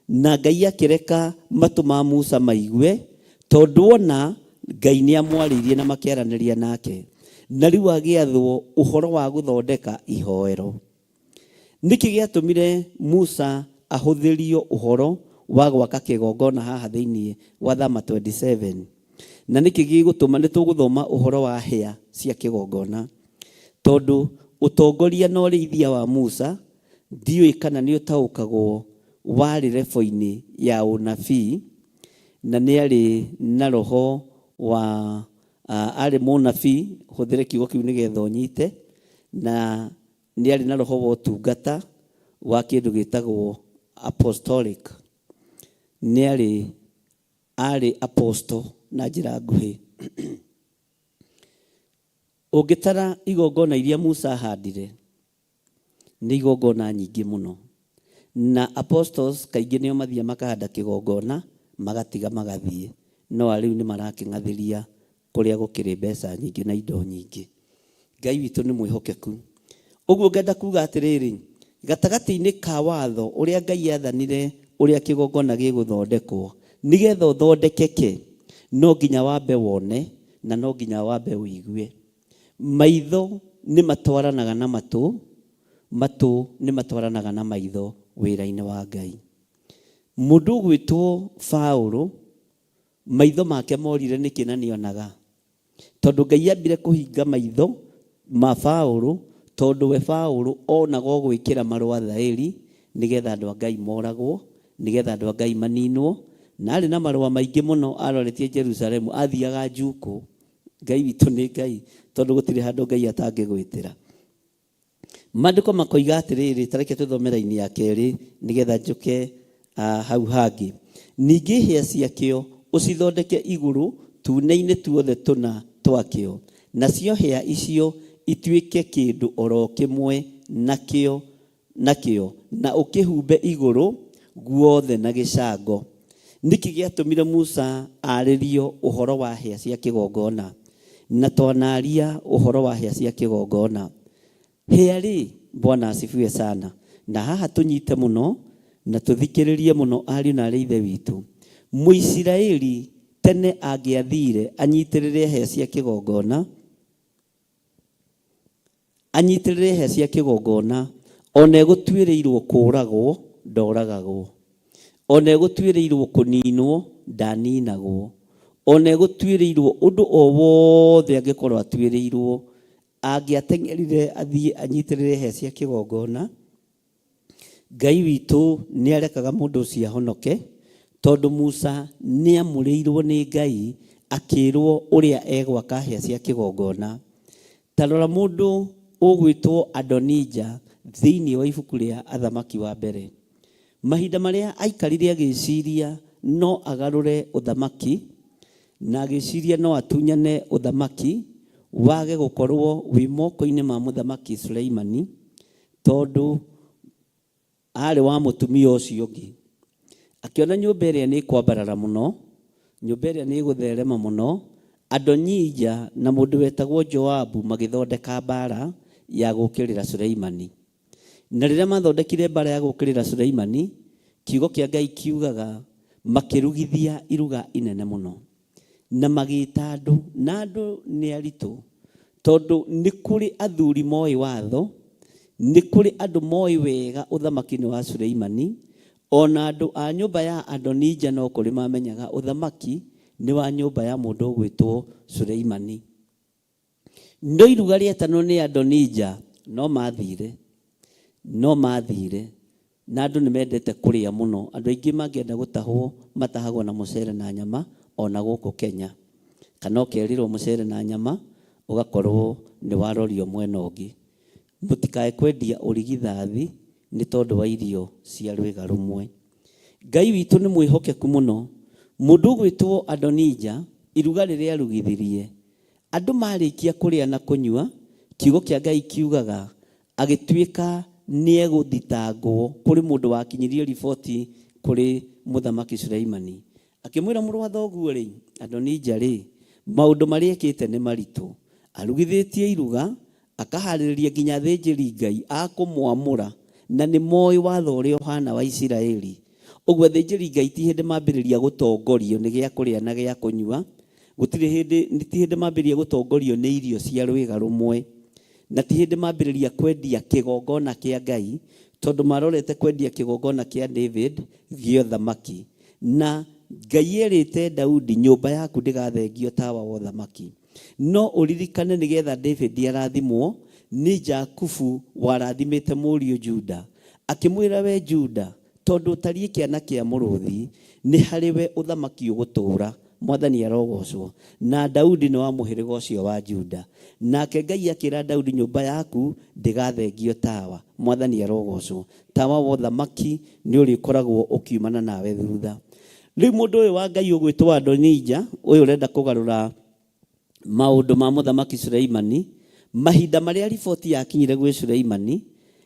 na Ngai akĩreka matũ ma Musa maigue, tondũ ona Ngai nĩ amwarĩirie na makĩaranĩria nake. Na rĩu agĩathwo ũhoro wa gũthondeka ihoero. Nĩkĩ gĩatũmire Musa ahũthĩrio ũhoro wa gwaka kĩgongona haha thĩinĩ wa Thama 27? Na nĩkĩ gĩgũtũma nĩ tũgũthoma ũhoro wa hĩa cia kĩgongona? Tondũ ũtongoria na ũrĩithia wa Musa ndiũĩ kana nĩ ũtaũkagwo warĩ rebo-inĩ ya ũnabii na nĩ arĩ na roho wa arĩ mũnabii, hũthĩre kiugo kĩu nĩgetha ũnyite, na nĩ arĩ na roho wa ũtungata wa kĩndũ gĩtagwo apostolic. Nĩ arĩ arĩ apostle na njĩra nguhĩ. Ũngĩtara igongona iria Musa ahandire, nĩ igongona nyingĩ mũno. Na apostles kaingĩ nĩo mathiaga makahanda kĩgongona, magatiga magathiĩ. No arĩu nĩ marakĩng'athĩria kũrĩa gũkĩrĩ mbeca nyingĩ na indo nyingĩ. Ngai witũ nĩ mwĩhokeku. Ũguo ngenda kuga atĩrĩrĩ, gatagatĩ-inĩ ka watho ũrĩa Ngai aathanire ũrĩa kĩgongona gĩgũthondekwo, nĩgetha ũthondekeke, no nginya wambe wone na no nginya wambe ũigue. Maitho nĩ matwaranaga na matũ, matũ nĩ matwaranaga na maitho wĩra-inĩ wa Ngai. Mũndũ ũgwĩtwo Paũlũ, maitho make morire nĩkĩ na nĩonaga? Tondũ Ngai ambire kũhinga maitho ma Paũlũ, tondũ we Paũlũ onaga o gwĩkĩra marũa thaĩri nĩgetha andũ a Ngai moragwo, nĩgetha andũ a Ngai maninwo, na arĩ na marũa maingĩ mũno aroretie Jerusalemu, athiaga njukũ. Ngai witũ nĩ Ngai, tondũ gũtirĩ handũ Ngai atangĩgwĩtĩra. Maandĩko makoiga atĩrĩrĩ, ta reke tũthome raini ya kerĩ nĩgetha njũke hau hangĩ. Ningĩ hĩa ciakĩo ũcithondeke igũrũ tuune-inĩ tuothe tũna twakĩo, nacio hĩa icio ituĩke kĩndũ o ro kĩmwe nakĩo, nakĩo, na ũkĩhumbe igũrũ guothe na gĩcango. Nĩkĩ gĩatũmire Musa arĩrio ũhoro wa hĩa cia kĩgongona? Na twanaria ũhoro wa hĩa cia kĩgongona. Hĩa rĩ, Bwana asifiwe sana. Na haha tũnyite mũno na tũthikĩrĩrie mũno ariũ na arĩ ithe witũ. Mũisiraeli tene angĩathire anyitĩrĩre hĩa cia kĩgongona, anyitĩrĩre hĩa cia kĩgongona, ona egũtuĩrĩirwo kũũragwo, ndoragagwo. Ona egũtuĩrĩirwo kũninwo, ndaninagwo. Ona egũtuĩrĩirwo ũndũ o wothe angĩkorwo atuĩrĩirwo, angĩateng'erire athiĩ anyitĩrĩre hĩa cia kĩgongona, Ngai witũ nĩ arekaga mũndũ ũcio ahonoke, tondũ Musa nĩ amũrĩirwo nĩ Ngai akĩrwo ũrĩa egwaka hĩa cia kĩgongona. Ta rora mũndũ ũgwĩtwo Adonija thĩinĩ wa ibuku rĩa Athamaki wa mbere. Mahinda marĩa aikarire agĩciria no agarũre ũthamaki, na agĩciria no atunyane ũthamaki wage gũkorwo wĩ moko-inĩ ma mũthamaki Suleimani, tondũ aarĩ wa mũtumia ũcio ũngĩ. Akĩona nyũmba ĩrĩa nĩ ĩkwambarara mũno, nyũmba ĩrĩa nĩ ĩgũtherema mũno, Adonija na mũndũ wetagwo Joabu magĩthondeka mbaara ya gũũkĩrĩra Suleimani. Na rĩrĩa mathondekire mbaara ya gũũkĩrĩra Suleimani, kiugo kĩa Ngai kiugaga makĩrugithia iruga inene mũno. Na magĩta andũ, na andũ nĩ aritũ, tondũ nĩ kũrĩ athuri moĩ watho, nĩ kũrĩ andũ moĩ wega ũthamaki-inĩ wa Suleimani, o na andũ a nyũmba ya Adonija no kũrĩ mamenyaga ũthamaki nĩ wa nyũmba ya mũndũ ũgwĩtwo Suleimani. No iruga rĩetanwo nĩ Adonija no mathire, no mathire. Na andũ nĩ mendete kũrĩa mũno. Andũ aingĩ mangĩenda gũtahwo matahagwo na mũcere na nyama ona gũkũ Kenya. Kana ũkerĩrwo mũcere na nyama ũgakorwo nĩ warorio mwena ũngĩ. Mũtikae kwendia ũrigithathi nĩ tondũ wa irio cia rwĩga rũmwe. Ngai witũ nĩ mwĩhokeku mũno. Mũndũ ũgwĩtwo Adonija iruga rĩrĩa arugithirie Andũ marĩkia kũrĩa na kũnyua, kiugo kĩa Ngai kiugaga, agĩtuĩka nĩegũthitangwo kũrĩ mũndũ wakinyirie riboti kũrĩ Mũthamaki Suleimani. Akĩmwĩra, mũrũ wa thoguo-rĩ, Adonija-rĩ, maũndũ marĩa ekĩte nĩ maritũ. Arugithĩtie iruga, akaharĩrĩria nginya athĩnjĩri-Ngai a kũmwamũra. Na nĩ moĩ watho ũrĩa ũhana wa Isiraeli. Ũguo athĩnjĩri Ngai ti hĩndĩ mambĩrĩria gũtongorio nĩ gĩa kũrĩa na gĩa kũnyua, gũtirĩ hĩndĩ, ti hĩndĩ mambĩrĩria gũtongorio nĩ irio cia rwĩga rũmwe, na ti hĩndĩ mambĩrĩria kwendia kĩgongona kĩa Ngai, tondũ marorete kwendia kĩgongona kĩa David gĩa ũthamaki. Na Ngai erĩte Daudi, nyũmba yaku ndĩgathengio tawa wa ũthamaki. No ũririkane nĩgetha David arathimwo, nĩ Jakubu warathimĩte mũriũ Juda. Akĩmwĩra we Juda, tondũ ũtariĩ kĩana kĩa mũrũthi, nĩ harĩ we ũthamaki ũgũtũũra. Mwathani arogocwo. Na Daudi nĩ wa mũhĩrĩga ũcio wa Juda. Nake Ngai akĩra Daudi nyũmba yaku ndĩgathengio tawa. Mwathani arogocwo. Tawa wa ũthamaki nĩ ũrĩkoragwo ũkiumana nawe thutha. Rĩu mũndũ ũyũ wa Ngai ũgwĩtwo Adonija, ũyũ ũrenda kũgarũra maũndũ ma mũthamaki Suleimani, mahinda marĩa riboti yakinyire gwĩ Suleimani,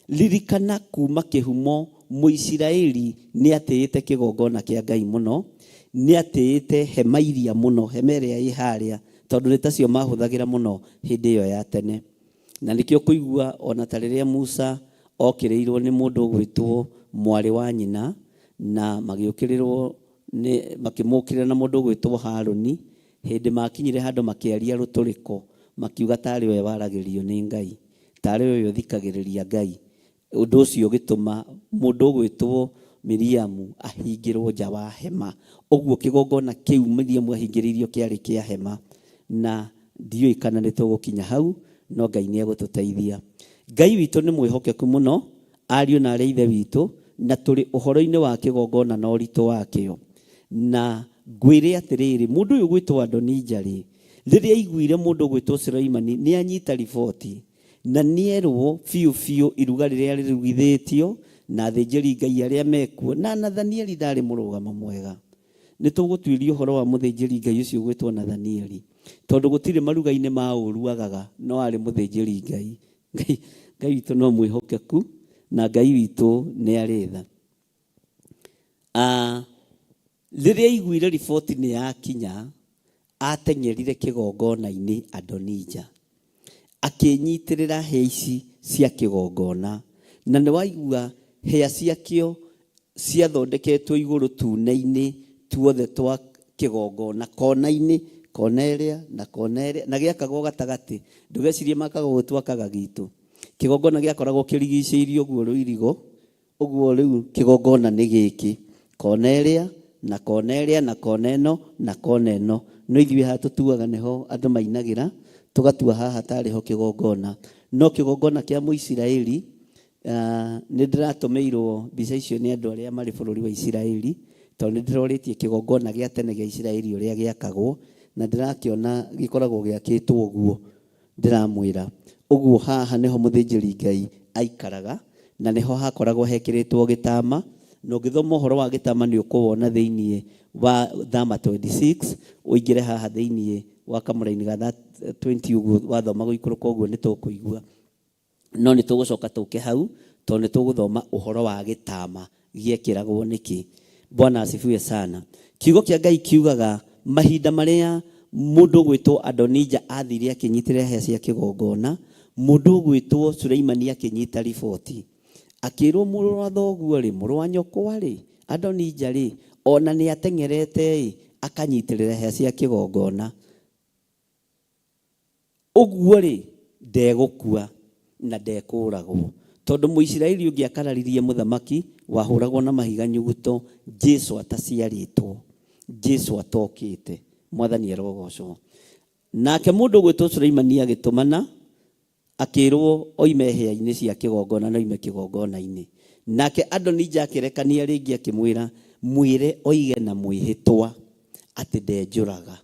ririkana kuma kĩhumo Mũisiraeli nĩ atĩĩte kĩgongona kĩa Ngai mũno, nĩ atĩĩte hema iria mũno, hema ĩrĩa ĩ harĩa, tondũ nĩ tacio mahũthagĩra mũno hĩndĩ ĩyo ya tene. Na nĩkĩo kũigua ona ta rĩrĩa Musa okĩrĩirwo nĩ mũndũ ũgwĩtwo mwarĩ wa nyina, na magĩũkĩrĩrwo nĩ makĩmũkĩrĩra na mũndũ ũgwĩtwo Harũni, hĩndĩ makinyire handũ makĩaria rũtũrĩko, makiuga tarĩ we waragĩrio nĩ Ngai, tarĩ we ũthikagĩrĩria Ngai. Ũndũ ũcio ũgĩtũma mũndũ ũgwĩtwo Miriamu ahingĩrwo nja wa hema. Ũguo kĩgongona kĩu Miriamu ahingĩrĩirio kĩarĩ kĩa hema. Na ndiũĩ kana nĩ tũgũkinya hau, no Ngai nĩ egũtũteithia. Ngai witũ nĩ mwĩhokeku mũno, ariũ na aarĩ a Ithe witũ, na tũrĩ ũhoro-inĩ wa kĩgongona na ũritũ wakĩo. Na ngwĩre atĩrĩrĩ, mũndũ ũyũ ũgwĩtwo Adonija-rĩ, rĩrĩa aiguire mũndũ ũgwĩtwo Suleimani nĩ anyita riboti, Na nĩerwo biũ biũ iruga rĩrĩa rĩrugithĩtio, na athĩnjĩri Ngai arĩa mekuo, na Nathanieli ndaarĩ mũrũgamo mwega. Nĩtũgũtuĩria ũhoro wa mũthĩnjĩri Ngai ũcio ũgwĩtwo Nathanieli, tondũ gũtirĩ maruga-inĩ ma ũũru agaga, no aarĩ mũthĩnjĩri Ngai. Ngai, Ngai witũ no mwĩhokeku, na Ngai witũ nĩ arĩ tha. Ah, rĩrĩa aiguire riboti nĩ yakinya, ateng'erire kĩgongona-inĩ Adonija, akĩnyitĩrĩra hĩa ici cia kĩgongona. Na nĩ waigua hĩa ciakĩo ciathondeketwo igũrũ tune-inĩ tuothe twa kĩgongona, kona-inĩ, kona ĩrĩa na kona ĩrĩa, na gĩakagwo gatagatĩ. Ndũgecirie makaga ũguo twakaga gitũ. Kĩgongona gĩakoragwo kĩrigicĩirio ũguo rũirigo, Ũguo rĩu kĩgongona nĩ gĩkĩ, kona ĩrĩa, na kona ĩrĩa, na kona ĩno, na kona ĩno. No ithuĩ haha tũtuaga nĩho andũ mainagĩra, tũgatua haha tarĩ ho kĩgongona. No kĩgongona kĩa Mũisiraeli, nĩ ndĩratũmĩirwo mbica icio nĩ andũ arĩa marĩ bũrũri wa Isiraeli, tondũ nĩ ndĩrorĩtie kĩgongona gĩa tene gĩa Isiraeli ũrĩa gĩakagwo, na ndĩrakĩona gĩkoragwo gĩakĩtwo ũguo. Ndĩramwĩra, ũguo haha nĩho mũthĩnjĩri-Ngai aikaraga, na nĩho hakoragwo hekĩrĩtwo gĩtama, na ũngĩthoma ũhoro wa gĩtama nĩ ũkũwona thĩinĩ wa Thama 26, ũingĩre haha thĩinĩ wa kamũraini ga 20 ũguo wathoma gũikũrũka ũguo nĩ tũkũigua. No nĩ tũgũcoka tũke hau tondũ nĩ tũgũthoma ũhoro wa gĩtama gĩekĩragwo nĩkĩ. Bwana asifiwe sana. Kiugo kĩa Ngai kiugaga mahinda marĩa mũndũ ũgwĩtwo Adonija athire akĩnyitĩrĩra hĩa cia kĩgongona, mũndũ ũgwĩtwo Suleimani akĩnyita riboti. Akĩrwo mũrũ wa thoguo-rĩ, mũrũ wa nyũkwa-rĩ, Adonija-rĩ, ona nĩ ateng'erete-ĩ, akanyitĩrĩra hĩa cia kĩgongona. Ũguo-rĩ, ndegũkua na ndekũũragwo. Tondũ Mũisiraeli ũngĩakararirie mũthamaki wahũragwo na mahiga nyuguto Jesu ataciarĩtwo, Jesu atokĩte. Mwathani arogocwo. Nake mũndũ ũgwĩtwo Suleimani agĩtũmana akĩrwo oime hĩa-inĩ cia kĩgongona na oime kĩgongona-inĩ. Nake Adonija akĩrekania rĩngĩ akĩmwĩra, mwĩre oige na mwĩhĩtwa atĩ ndenjũraga.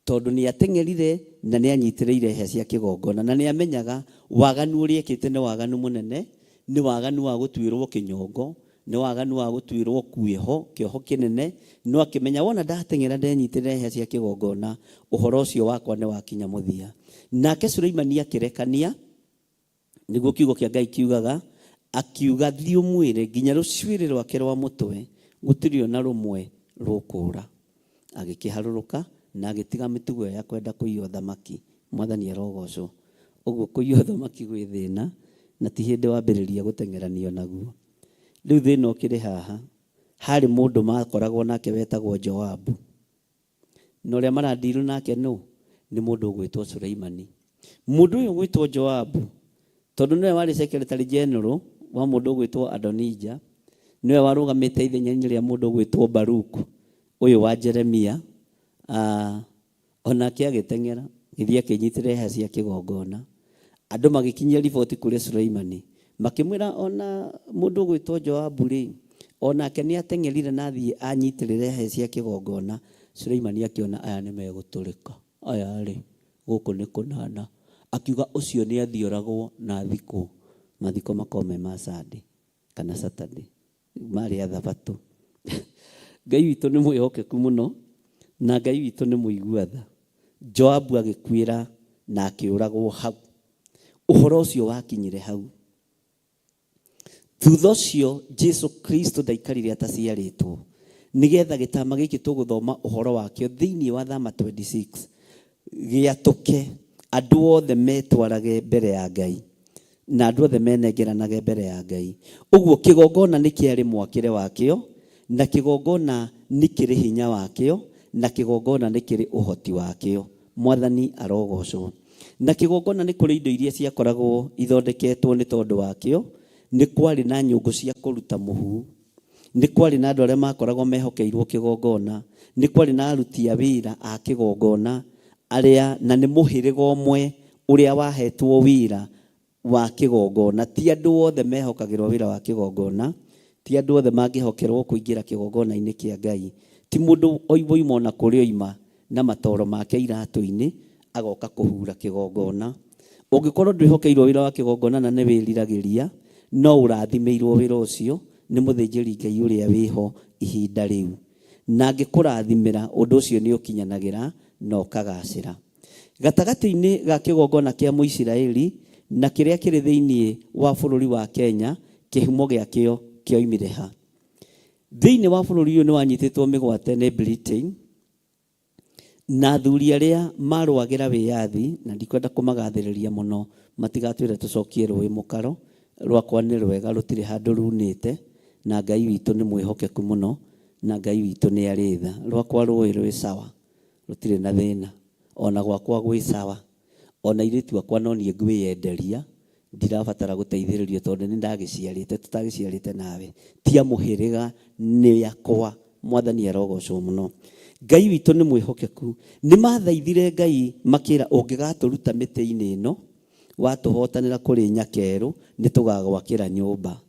Tondũ nĩateng'erire na nĩanyitĩrĩire hĩa cia kĩgongona, na nĩamenyaga waganu ũrĩa ekĩte nĩ waganu mũnene, nĩ waganu wa gũtuĩrwo kĩnyongo, nĩ waganu wa gũtuĩrwo kuĩho, kĩoho kĩnene, no akĩmenya wona ndateng'era ndenyitĩrĩra hĩa cia kĩgongona, ũhoro ũcio wakwa nĩwakinya mũthia. Nake Suleimani akĩrekania, Nĩguo kiugo kĩa Ngai kiugaga, akiuga thiĩ ũmwĩre nginya rũcuĩrĩ rwake rwa mũtwe gũtirĩ o na rũmwe rũkũũra. Agĩkĩharũrũka na agĩtiga mĩtugo ĩyo ya kwenda kũiya ũthamaki. Mwathani arogocwo. Ũguo kũiya ũthamaki gwĩ thĩna, Na ti hĩndĩ wambĩrĩria gũteng'eranio naguo. Rĩu thĩna ũkĩrĩ haha, harĩ mũndũ makoragwo nake wetagwo Joabu. Na ũrĩa maradeal nake nũ? Nĩ mũndũ ũgwĩtwo Suleimani. Mũndũ ũyũ ũgwĩtwo Joabu, tondũ nĩwe warĩ secretary general wa mũndũ ũgwĩtwo Adonija, nĩwe warũgamĩte ithenya-inĩ rĩa mũndũ ũgwĩtwo Baruku, ũyũ wa Jeremia, onake agĩteng'era, agĩthiĩ akĩnyitĩrĩra hĩa cia kĩgongona. Andũ magĩkinyia riboti kũrĩ Suleimani, makĩmwĩra ona mũndũ ũgwĩtwo Joabu rĩ, onake nĩ ateng'erire na athiĩ anyitĩrĩre hĩa cia kĩgongona. Suleimani akĩona aya nĩ megũtũrĩka, aya rĩ, gũkũ nĩ kũnana. Akiuga ũcio nĩ athiĩ oragwo na athikwo, mathiko makorwo me ma Sunday kana Saturday, marĩ a thabatũ. Ngai witũ nĩ mwĩhokeku mũno, na Ngai witũ nĩ mũigua tha. Joabu agĩkuĩra na akĩũragwo hau. Ũhoro ũcio wakinyire hau. Thutha ũcio Jesu Kristo ndaikarire ataciarĩtwo, nĩgetha gĩtama gĩkĩ tũgũthoma ũhoro wakĩo thĩinĩ wa Thama 26 gĩatũke, andũ othe metwarage mbere ya Ngai na andũ othe menengeranage mbere ya Ngai. Ũguo kĩgongona nĩ kĩarĩ mwakĩre wakĩo, na kĩgongona nĩ kĩrĩ hinya wakĩo, na kĩgongona nĩ kĩrĩ ũhoti wakĩo. Mwathani arogocwo. Na kĩgongona nĩ kũrĩ indo iria ciakoragwo ithondeketwo nĩ tondũ wakĩo. Nĩ kwarĩ na nyũngũ cia kũruta mũhu, nĩ kwarĩ na andũ arĩa makoragwo mehokeirwo kĩgongona, nĩ kwarĩ na aruti a wĩra a kĩgongona arĩa, na nĩ mũhĩrĩga ũmwe ũrĩa wahetwo wĩra wa kĩgongona. Ti andũ othe mehokagĩrwo wĩra wa kĩgongona, ti andũ othe mangĩhokerwo kũingĩra kĩgongona-inĩ kĩa Ngai. Ti mũndũ oima ona kũrĩa oima na matoro make iratũ-inĩ agoka kũhura kĩgongona. Ũngĩkorwo ndwĩhokeirwo wĩra wa kĩgongona na nĩ wĩriragĩria, no ũrathimĩirwo wĩra ũcio nĩ mũthĩnjĩri Ngai ũrĩa wĩho ihinda rĩu. Na angĩkũrathimĩra, ũndũ ũcio nĩ ũkinyanagĩra na ũkagacĩra. Gatagatĩ-inĩ ga kĩgongona kĩa Mũisiraeli na kĩrĩa kĩrĩ thĩinĩ wa bũrũri wa Kenya, kĩhumo gĩakĩo kĩoimire ha? Thĩinĩ wa bũrũri ũyũ nĩ wanyitĩtwo mĩgwate nĩ Britain, na athuri arĩa marũagĩra wĩyathi, na ndikwenda kũmagathĩrĩria mũno, matigatwĩre tũcokie rũĩ mũkaro, rwakwa nĩ rwega, rũtirĩ handũ runĩte, na Ngai witũ nĩ mwĩhokeku mũno, na Ngai witũ nĩ arĩ tha. Rwakwa rũĩ rwĩ sawa, rũtirĩ na thĩna, ona gwakwa gwĩ sawa, ona airĩtu akwa no niĩ ngwĩyenderia, ndirabatara gũteithĩrĩrio tondũ nĩ ndagĩciarĩte, tũtagĩciarĩte nawe, ti a mũhĩrĩga, nĩ akwa. Mwathani arogocwo mũno. Ngai witũ nĩ mwĩhokeku. Nĩ mathaithire Ngai makĩra, ũngĩgatũruta mĩtĩ-inĩ ĩno, watũhotanĩra kũrĩ nyakerũ, nĩ tũgagwakĩra nyũmba.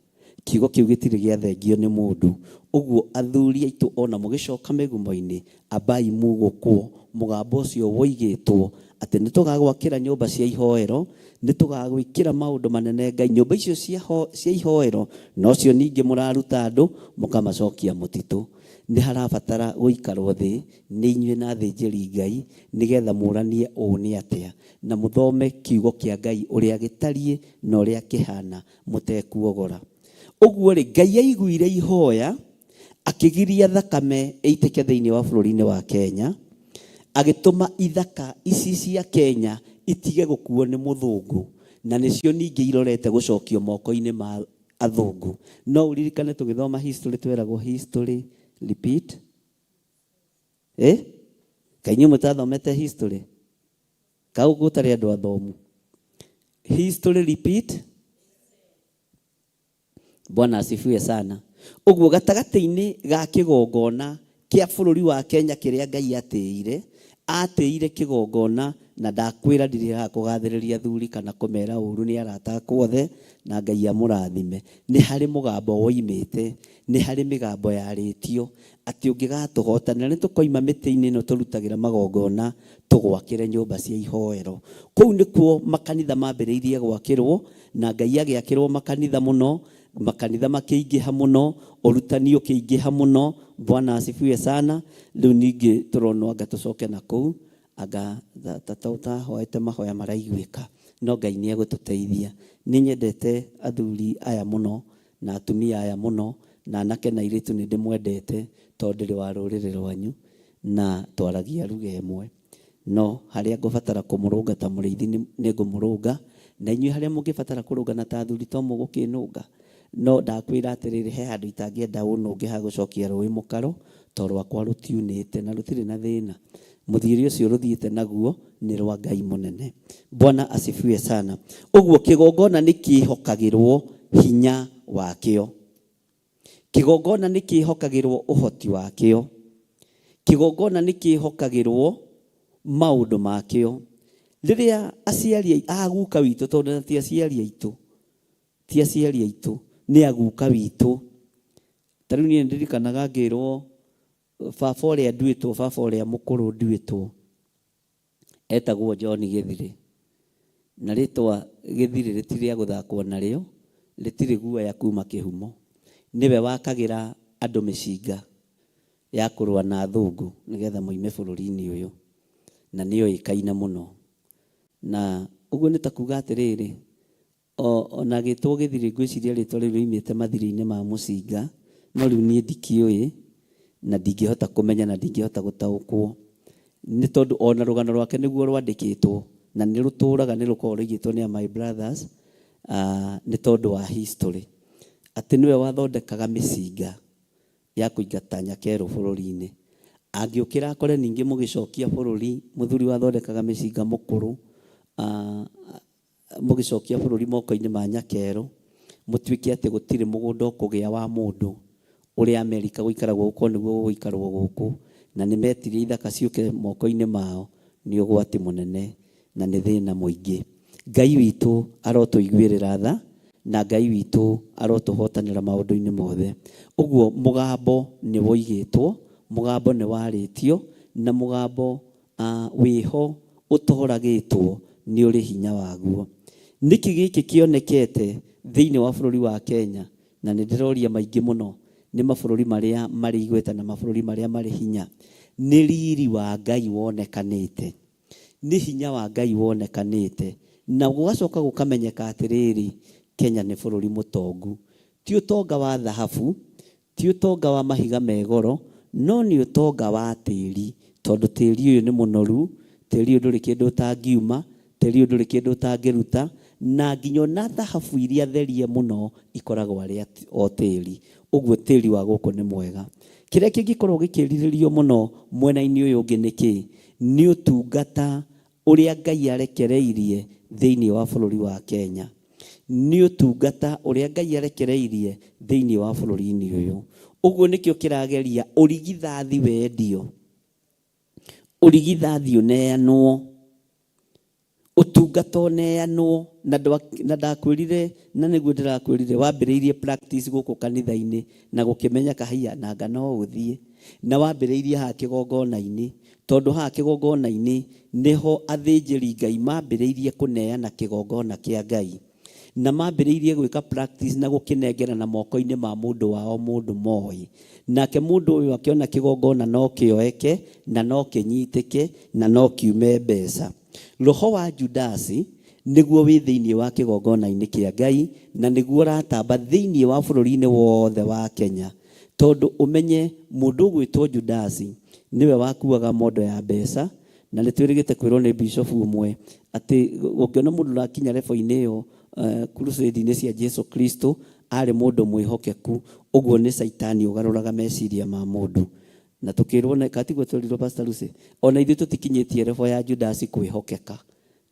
Kiugo kĩu gĩtirĩ gĩathengio nĩ mũndũ. Ũguo athuri aitũ ona mũgĩcoka mĩgumo-inĩ, ambai mugũkwo mũgambo ũcio woigĩtwo atĩ nĩ tũgagwakĩra nyũmba cia ihoero, nĩ tũgagwĩkĩra maũndũ manene Ngai. Nyũmba icio cia ihoero nocio ningĩ mũraruta andũ mũkamacokia mũtitũ. Nĩ harabatara gũikarwo thĩ nĩ inyuĩ na athĩnjĩri Ngai nĩgetha mũranie ũũ nĩ atĩa, na mũthome kiugo kĩa Ngai ũrĩa gĩtariĩ na ũrĩa kĩhana mũtekuogora. Ũguo rĩ, Ngai aiguire ihoya akĩgiria thakame ĩitĩke thĩinĩ wa bũrũri-inĩ wa Kenya, agĩtũma ithaka ici cia Kenya itige gũkuo nĩ mũthũngũ, na nĩcio ningĩ irorete gũcokio moko-inĩ ma athũngũ. No ũririkane tũgĩthoma history tweragwo history repeat. Kaĩ inyuĩ mũtathomete history? Kau gũtarĩ andũ athomu. History repeat. Bwana asifiwe sana. Ũguo gatagatĩ-inĩ ga kĩgongona kĩa bũrũri wa Kenya kĩrĩa Ngai atĩire, atĩire kĩgongona, na ndakwĩra ndirĩ haha kũgathĩrĩria athuri kana kũmera ũru, nĩ arata akwa othe na Ngai amũrathime. Nĩ harĩ mũgambo woimĩte, nĩ harĩ mĩgambo yarĩtio atĩ ũngĩgatũhotanĩra nĩ tũkoima mĩtĩ-inĩ ĩno tũrutagĩra magongona tũgwakĩre nyũmba cia ihoero. Kũu nĩkuo makanitha mambĩrĩirie gwakĩrwo, na Ngai agĩakĩrwo makanitha mũno, makanitha makĩingĩha mũno, ũrutani ũkĩingĩha mũno. Bwana asifiwe sana. Rĩu ningĩ tũronwo anga tũcoke na kũu, anga tũtahoete mahoya maraiguĩka, no Ngai nĩ egũtũteithia. Nĩ nyendete athuri aya mũno na atumia aya mũno, na anake na airĩtu nĩ ndĩmwendete tondũ ndĩrĩ wa rũrĩrĩ rwanyu na twaragia ruga ĩmwe. No harĩa ngũbatara kũmũrũnga ta mũrĩithi nĩ ngũmũrũnga, Na inyuĩ harĩa mũngĩbatara kũrũngana ta athuri to mũgũkĩnũnga. No ndakwĩra atĩrĩrĩ, he handũ itangĩenda ũnũnge ha gũcokia rũĩ mũkaro, to rwakwa rũtiunĩte na rũtirĩ na thĩna. Mũthiĩre ũcio rũthiĩte naguo nĩ rwa Ngai mũnene. Bwana asifiwe sana. Ũguo kĩgongona nĩ kĩhokagĩrwo hinya wakĩo. Kĩgongona nĩ kĩhokagĩrwo ũhoti wakĩo. Kĩgongona nĩ kĩhokagĩrwo maũndũ makĩo. Rĩrĩa aciari a guka witũ, tondũ na ti aciari aitũ, ti aciari aitũ, nĩ aguka witũ. Ta rĩu niĩ ndirikanaga ngĩrwo baba ũrĩa nduĩtwo, baba ũrĩa mũkũrũ nduĩtwo, etagwo John Gĩthirĩ. Na rĩtwa Gĩthirĩ rĩtirĩ rĩa gũthakwo narĩo, rĩtirĩ guoya kuma kĩhumo. Nĩwe wakagĩra andũ mĩcinga ya kũrũa na athũngũ nĩgetha moime bũrũri-inĩ ũyũ. Na nĩoĩkaine mũno. Na ũguo nĩ ta kuga atĩrĩrĩ, ona gĩtwo Gĩthirĩ ngwĩciria rĩtwa rĩu rĩoimĩte mathirĩ-inĩ ma mũcinga, no rĩu niĩ ndikĩũĩ na ndingĩhota kũmenya na ndingĩhota gũtaũkwo. Nĩ tondũ ona rũgano rwake nĩguo rwandĩkĩtwo na nĩ rũtũraga nĩ rũkoragwo rũigĩtwo nĩ my brothers, nĩ tondũ wa history. Atĩ nĩwe wathondekaga mĩcinga ya kũingata nyakerũ bũrũri-inĩ. Angĩũkĩra akore ningĩ mũgĩcokia bũrũri, mũthuri wathondekaga mĩcinga mũkũrũ, mũgĩcokia bũrũri moko-inĩ ma nyakerũ, mũtuĩke atĩ gũtirĩ mũgũnda ũkũgĩa wa mũndũ ũrĩa Amerika gũikaragwo gũkorwo nĩguo gũgũikarwo gũkũ, na nĩ metirie ithaka ciũke moko-inĩ mao, nĩ ũgwati mũnene na nĩ thĩna mũingĩ. Ngai witũ arotũiguĩrĩra tha, na Ngai witũ arotũhotanĩra maũndũ-inĩ mothe. Ũguo mũgambo nĩ woigĩtwo, mũgambo nĩ warĩtio, na mũgambo wĩho ũtoragĩtwo nĩ ũrĩ hinya waguo. Nĩkĩ gĩkĩ kĩonekete thĩinĩ wa bũrũri wa Kenya, na nĩ ndĩroria maingĩ mũno nĩ mabũrũri marĩa marĩ igweta na mabũrũri marĩa marĩ hinya, nĩ riri wa Ngai wonekanĩte, nĩ hinya wa Ngai wonekanĩte, na gũgacoka gũkamenyeka atĩrĩrĩ, Kenya nĩ bũrũri mũtongu. Ti ũtonga wa thahabu, ti ũtonga wa mahiga me goro, no nĩ ũtonga wa tĩri, tondũ tĩri ũyũ nĩ mũnoru, tĩri ũyũ ndũrĩ kĩndũ ũtangiuma, tĩri ũyũ ndũrĩ kĩndũ ũtangĩruta, na nginya ona thahabu iria therie mũno ikoragwo arĩ o tĩri. Ũguo tĩri wa gũkũ nĩ mwega. Kĩrĩa kĩngĩkorwo gĩkĩrirĩrio mũno mwena-inĩ ũyũ ũngĩ nĩ kĩ? Nĩ ũtungata ũrĩa Ngai arekereirie thĩinĩ wa bũrũri wa Kenya. Nĩ ũtungata ũrĩa Ngai arekereirie thĩinĩ wa bũrũri-inĩ ũyũ. Ũguo nĩkĩo kĩrageria ũrigithathi wendio, ũrigithathi ũneanwo, ũtungata ũneanwo, na ndakwĩrire, na nĩguo ndĩrakwĩrire, wambĩrĩirie practice gũkũ kanitha-inĩ na gũkĩmenyeka haiya nanga no ũthiĩ, na wambĩrĩirie haha kĩgongona-inĩ, tondũ haha kĩgongona-inĩ nĩho athĩnjĩri Ngai mambĩrĩirie kũneana kĩgongona kĩa Ngai, na mambĩrĩirie gwĩka practice na gũkĩnengera na moko-inĩ ma mũndũ wao mũndũ moĩ. Nake mũndũ ũyũ akĩona kĩgongona no kĩoeke na no kĩnyitĩke na no kiume mbeca. Roho wa Judasi nĩguo wĩ thĩinĩ wa kĩgongona-inĩ kĩa Ngai, na nĩguo ũratamba thĩinĩ wa bũrũri-inĩ wothe wa Kenya. Tondũ ũmenye mũndũ ũgwĩtwo Judasi nĩwe wakuaga mondo ya mbeca, na nĩ twĩrĩgĩte kwĩrwo nĩ bishop ũmwe atĩ ũngĩona mũndũ ũrakinya level-inĩ ĩyo, crusade-inĩ cia Jesu Kristo, arĩ mũndũ mwĩhokeku. Ũguo nĩ Caitani ũgarũraga meciria ma mũndũ. Na tũkĩrwo na katiguo twerirwo Pastor Lucy, ona ithuĩ tũtikinyĩtie level ya Judasi kwĩhokeka,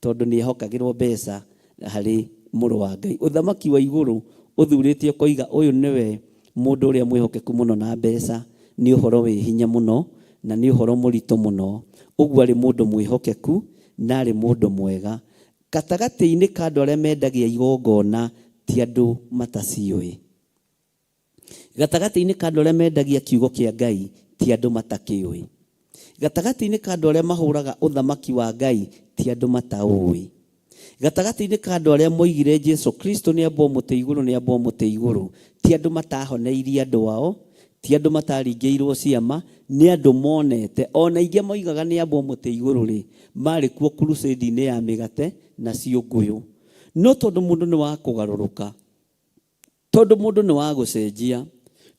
tondũ nĩ ehokagĩrwo mbeca harĩ mũrũ wa Ngai. Ũthamaki wa igũrũ ũthurĩte ũkoiga ũyũ nĩwe mũndũ ũrĩa mwĩhokeku mũno na mbeca, nĩ ũhoro wĩ hinya mũno na nĩ ũhoro mũritũ mũno. Ũguo arĩ mũndũ mwĩhokeku na arĩ mũndũ mwega. Gatagatĩ-inĩ ka andũ arĩa mendagia igongona ti andũ mataciũĩ. Gatagatĩ-inĩ ka andũ arĩa mendagia kiugo kĩa Ngai ti andũ matakĩũĩ. Gatagatĩ-inĩ ka andũ arĩa mahũraga ũthamaki wa Ngai ti andũ mataũĩ. Gatagatĩ-inĩ ka andũ arĩa moigire Jesu Kristo nĩ ambwo mũtĩ igũrũ, nĩ ambwo mũtĩ igũrũ, ti andũ matahoneirie andũ ao, ti andũ mataringĩirwo ciama, nĩ andũ monete. Ona ingĩ moigaga nĩ ambwo mũtĩ igũrũ rĩ, marĩ kuo crusade-inĩ ya mĩgate na ciũngũyũ. No tondũ mũndũ nĩ wa kũgarũrũka, tondũ mũndũ nĩ wa gũcenjia,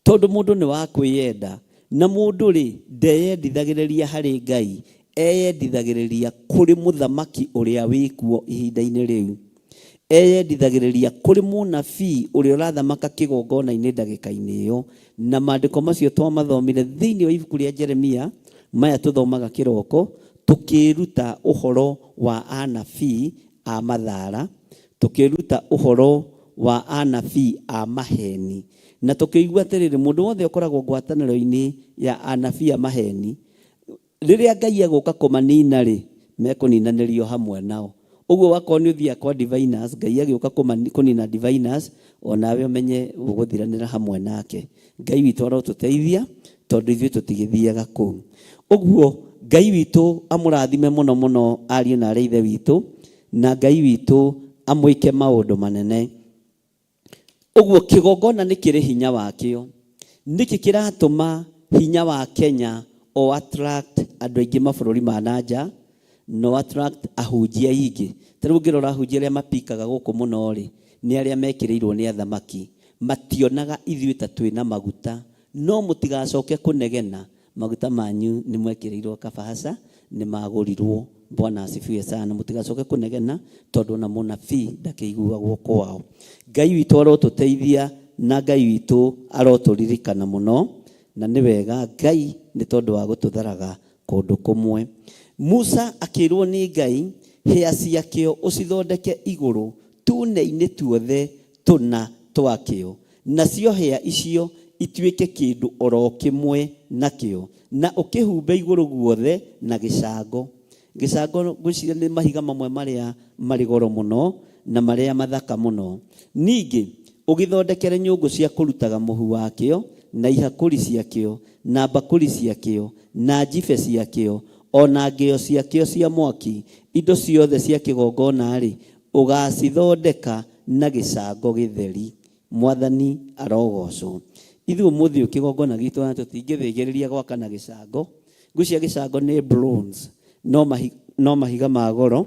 tondũ mũndũ nĩ wa kwĩyenda, na mũndũ rĩ ndeyendithagĩrĩria harĩ Ngai, eyendithagĩrĩria kũrĩ mũthamaki ũrĩa wĩkuo ihinda-inĩ rĩu. Eyendithagĩrĩria kũrĩ mũnabii ũrĩa ũrathamaka kĩgongona-inĩ ndagĩka-inĩ ĩyo. Na maandĩko macio twamathomire thĩinĩ wa ibuku rĩa Jeremia, maya tũthomaga kĩroko, tũkĩĩruta ũhoro wa anabii a mathara, tũkĩĩruta ũhoro wa anabii a maheni. Na tũkĩigua atĩrĩrĩ, mũndũ wothe ũkoragwo ngwatanĩro-inĩ ya anabii a maheni, Rĩrĩa Ngai egũka kũmanina-rĩ, mekũninanĩrio hamwe nao. Ũguo wakorwo nĩ ũthiaga kwa diviners, Ngai agĩũka kũnina diviners, o nawe ũmenye ũgũthiranĩra hamwe nake. Ngai witũ arotũteithia, tondũ ithuĩ tũtigĩthiaga kũu. Ũguo Ngai witũ amũrathime mũno mũno ariũ na arĩ a Ithe witũ, na Ngai witũ amwĩke maũndũ manene. Ũguo kĩgongona nĩ kĩrĩ hinya wakĩo. Nĩkĩ kĩratũma hinya wa Kenya o attract andũ aingĩ mabũrũri ma na nja na o attract ahunjia aingĩ? Ta rĩu ũngĩrora ahunjia arĩa mapikaga gũkũ mũno rĩ, nĩ arĩa mekĩrĩirwo nĩ athamaki. Mationaga ithuĩ ta twĩna maguta. No mũtigacoke kũnegena Maguta manyu nĩ mwekĩrĩirwo kabahaca, nĩ magũrirwo. Bwana asifiwe sana. Mũtigacoke kũnegena tondũ ona mũnabii ndakĩiguagwo kwao. Ngai witũ arotũteithia na Ngai witũ arotũririkana mũno, na nĩ wega Ngai nĩ tondũ wa gũtũtharaga kũndũ kũmwe. Musa akĩrwo nĩ Ngai, hĩa ciakĩo ũcithondeke igũrũ tune-inĩ tuothe tũna twakĩo, nacio hĩa icio ituĩke kĩndũ o ro kĩmwe nakĩo, na ũkĩhumbe igũrũ guothe na gĩcango. Gĩcango ngwĩciria nĩ mahiga mamwe marĩa marĩ goro mũno na marĩa mathaka mũno. Ningĩ ũgĩthondekere nyũngũ cia kũrutaga mũhu wakĩo, na ihakũri ciakĩo, na mbakũri ciakĩo, na njibe ciakĩo, o na ngĩo ciakĩo cia mwaki, indo ciothe cia kĩgongona-rĩ, Ũgaacithondeka na gĩcango gĩtheri. Mwathani arogoocwo. Ithuĩ ũmũthĩ ũyũ kĩgongona gitũ ona tũtingĩthĩgĩrĩria gwaka na gĩcango. Ngwĩciria gĩcango nĩ bronze, no mahi, no mahiga ma goro,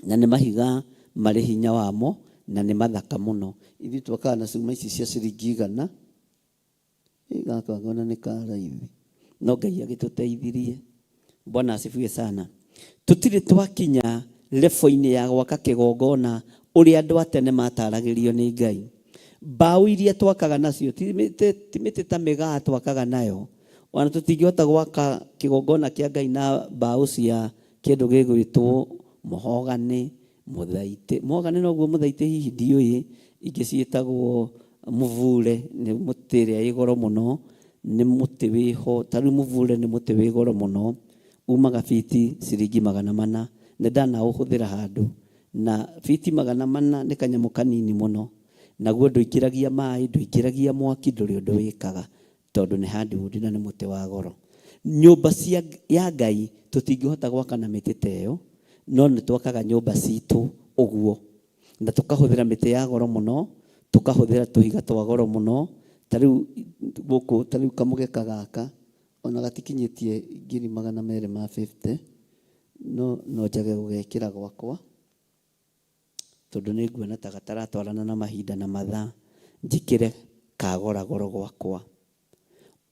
na nĩ mahiga marĩ hinya wamo, na nĩ mathaka mũno. Ithuĩ twakaga na cuma ici cia ciringi igana. Gaka ngona nĩ ka raithi. No Ngai agĩtũteithirie. Bwana asifiwe sana. Tũtirĩ twakinya level-inĩ ya gwaka kĩgongona ũrĩa andũ a tene mataragĩrio nĩ Ngai. Mbaũ iria twakaga nacio ti mĩtĩ, ti mĩtĩ ta mĩgaa twakaga nayo. Ona tũtingĩhota gwaka kĩgongona kĩa Ngai na mbaũ cia kĩndũ gĩgwĩtwo mũhogani, Mũthaitĩ, mwogane noguo mũthaitĩ hihi ndiũĩ, ingĩ ciĩtagwo mũvure, nĩ mũtĩ ĩrĩa ĩ goro mũno, nĩ mũtĩ wĩho, ta rĩu mũvure nĩ mũtĩ wĩ goro mũno, umaga biti ciringi magana mana, nĩ ndanaũhũthĩra handũ, na biti magana mana nĩ kanyamũ kanini mũno, naguo ndũingĩragia maĩ, ndũingĩragia mwaki, ndũrĩ ũndũ wĩkaga, tondũ nĩ hardwood na nĩ mũtĩ wa goro. Nyũmba cia ya Ngai tũtingĩhota gwaka na mĩtĩ ta ĩyo, no nĩ twakaga nyũmba citũ ũguo, na tũkahũthĩra mĩtĩ ya goro mũno, tũkahũthĩra tũhiga twa goro mũno, ta rĩu gũkũ, ta rĩu kamũgeka gaka ona gatikinyĩtie ngiri magana merĩ ma fifty, no no njage gũgekĩra gwakwa. Tondũ nĩ nguona ta gataratwarana na mahinda na mathaa, njĩkĩre ka goragoro gwakwa.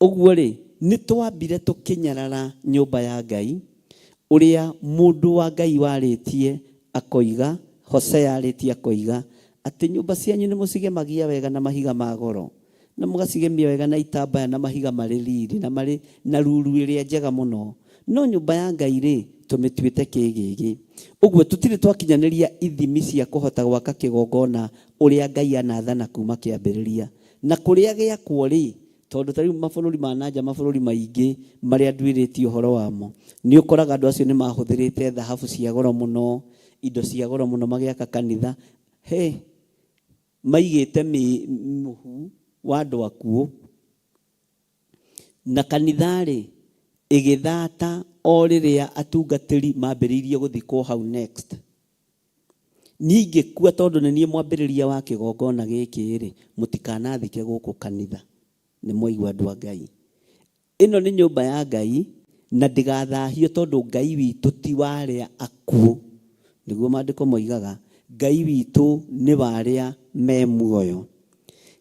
Ũguo-rĩ, nĩ twambire tũkĩnyarara nyũmba ya Ngai, ũrĩa mũndũ wa Ngai warĩtie akoiga, Hosea arĩtie akoiga, atĩ nyũmba cianyu nĩ mũcigemagia wega na mahiga ma goro, na mũgacigemia wega na itambaya na mahiga marĩ riri na marĩ na ruru ĩrĩa njega mũno, no nyũmba ya Ngai-rĩ, tũmĩtuĩte kĩĩgĩgĩ. Ũguo tũtirĩ twakinyanĩria ithimi cia kũhota gwaka kĩgongona ũrĩa Ngai anathana kuuma kĩambĩrĩria. Na kũrĩa gĩakwo-rĩ, tondũ ta rĩu mabũrũri ma na nja, mabũrũri maingĩ marĩa nduĩrĩtie ũhoro wamo, nĩ ũkoraga andũ acio nĩ mahũthĩrĩte thahabu cia goro mũno, indo cia goro mũno magĩaka kanitha. Hĩ! Maigĩte mũhu wa andũ akuũ. Na kanitha-rĩ, ĩgĩthata o rĩrĩa atungatĩri mambĩrĩirie gũthikwo hau next. Niĩ ingĩkua tondũ nĩ niĩ mwambĩrĩria wa kĩgongona gĩkĩ-rĩ, mũtikanathike gũkũ kanitha. Nĩ mwaigua andũ a Ngai? Ĩno nĩ nyũmba ya Ngai na ndĩgathahio tondũ Ngai witũ ti wa arĩa akuũ. Nĩguo maandĩko moigaga, Ngai witũ nĩ wa arĩa me muoyo.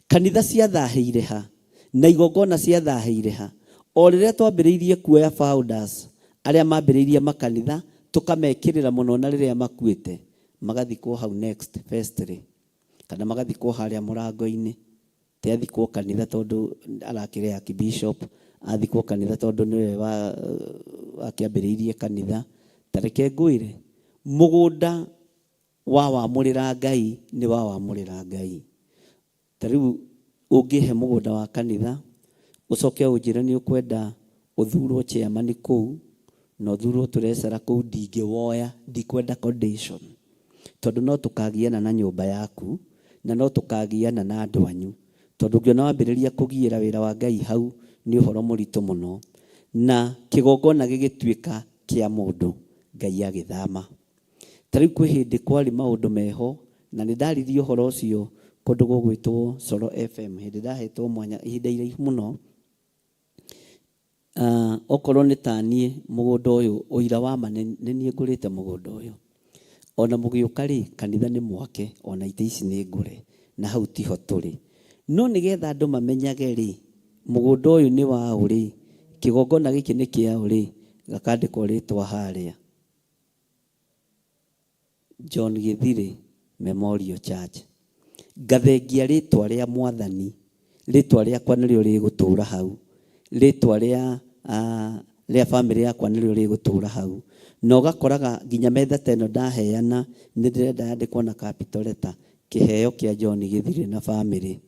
Kanitha ciathahĩire ha? Na igongona ciathahĩire ha? O rĩrĩa twambĩrĩirie kuoya founders arĩa mambĩrĩirie makanitha tũkamekĩrĩra mũno na rĩrĩa makuĩte. Magathikwo hau next vestry kana magathikwo harĩa mũrango-inĩ. Ti athikwo kanitha tondũ arakĩrĩ archbishop, athikwo kanitha tondũ nĩwe wa wakĩambĩrĩirie kanitha. Ta reke ngwĩre, mũgũnda wawamũrĩra Ngai nĩ wawamũrĩra Ngai. Ta rĩu ũngĩhe mũgũnda wa kanitha, ũcoke ũnjĩre nĩ ũkwenda ũthurwo chairman kũu, na ũthurwo treasurer kũu, ndingĩwoya, ndikwenda condition. Tondũ no tũkagiana na nyũmba yaku, na no tũkagiana na andũ anyu. Tondũ ũngĩona wambĩrĩria kũgiĩra wĩra wa Ngai hau, nĩ ũhoro mũritũ mũno. Na kĩgongona gĩgĩtuĩka kĩa mũndũ, Ngai agĩthama. Ta rĩu kwĩ hĩndĩ kwarĩ maũndũ meho, na nĩ ndaririe ũhoro ũcio kũndũ gũgwĩtwo Coro FM, hĩndĩ ndahetwo mwanya ihinda iraihu mũno. Uh, okorwo nĩ ta niĩ mũgũnda ũyũ, ũira wa ma nĩ niĩ ngũrĩte mũgũnda ũyũ. Ona mũgĩũka rĩ, kanitha nĩ mwake, ona itĩ ici nĩ ngũre, na hau tiho tũrĩ. No nĩgetha andũ mamenyage rĩ, mũgũnda ũyũ nĩ waũ rĩ, kĩgongona gĩkĩ nĩ kĩaũ rĩ, gakandĩkwo rĩtwa harĩa. John Gĩthirĩ Memorial Church. Ngathengia rĩtwa rĩa Mwathani, rĩtwa rĩakwa nĩrĩo rĩgũtũra hau, rĩtwa rĩa rĩa bamĩrĩ yakwa nĩrĩo rĩgũtũra hau. Na ũgakoraga nginya metha ta ĩno ndaheana, nĩ ndĩrenda yandĩkwo na capital letter, kĩheo kĩa John Gĩthirĩ na bamĩrĩ.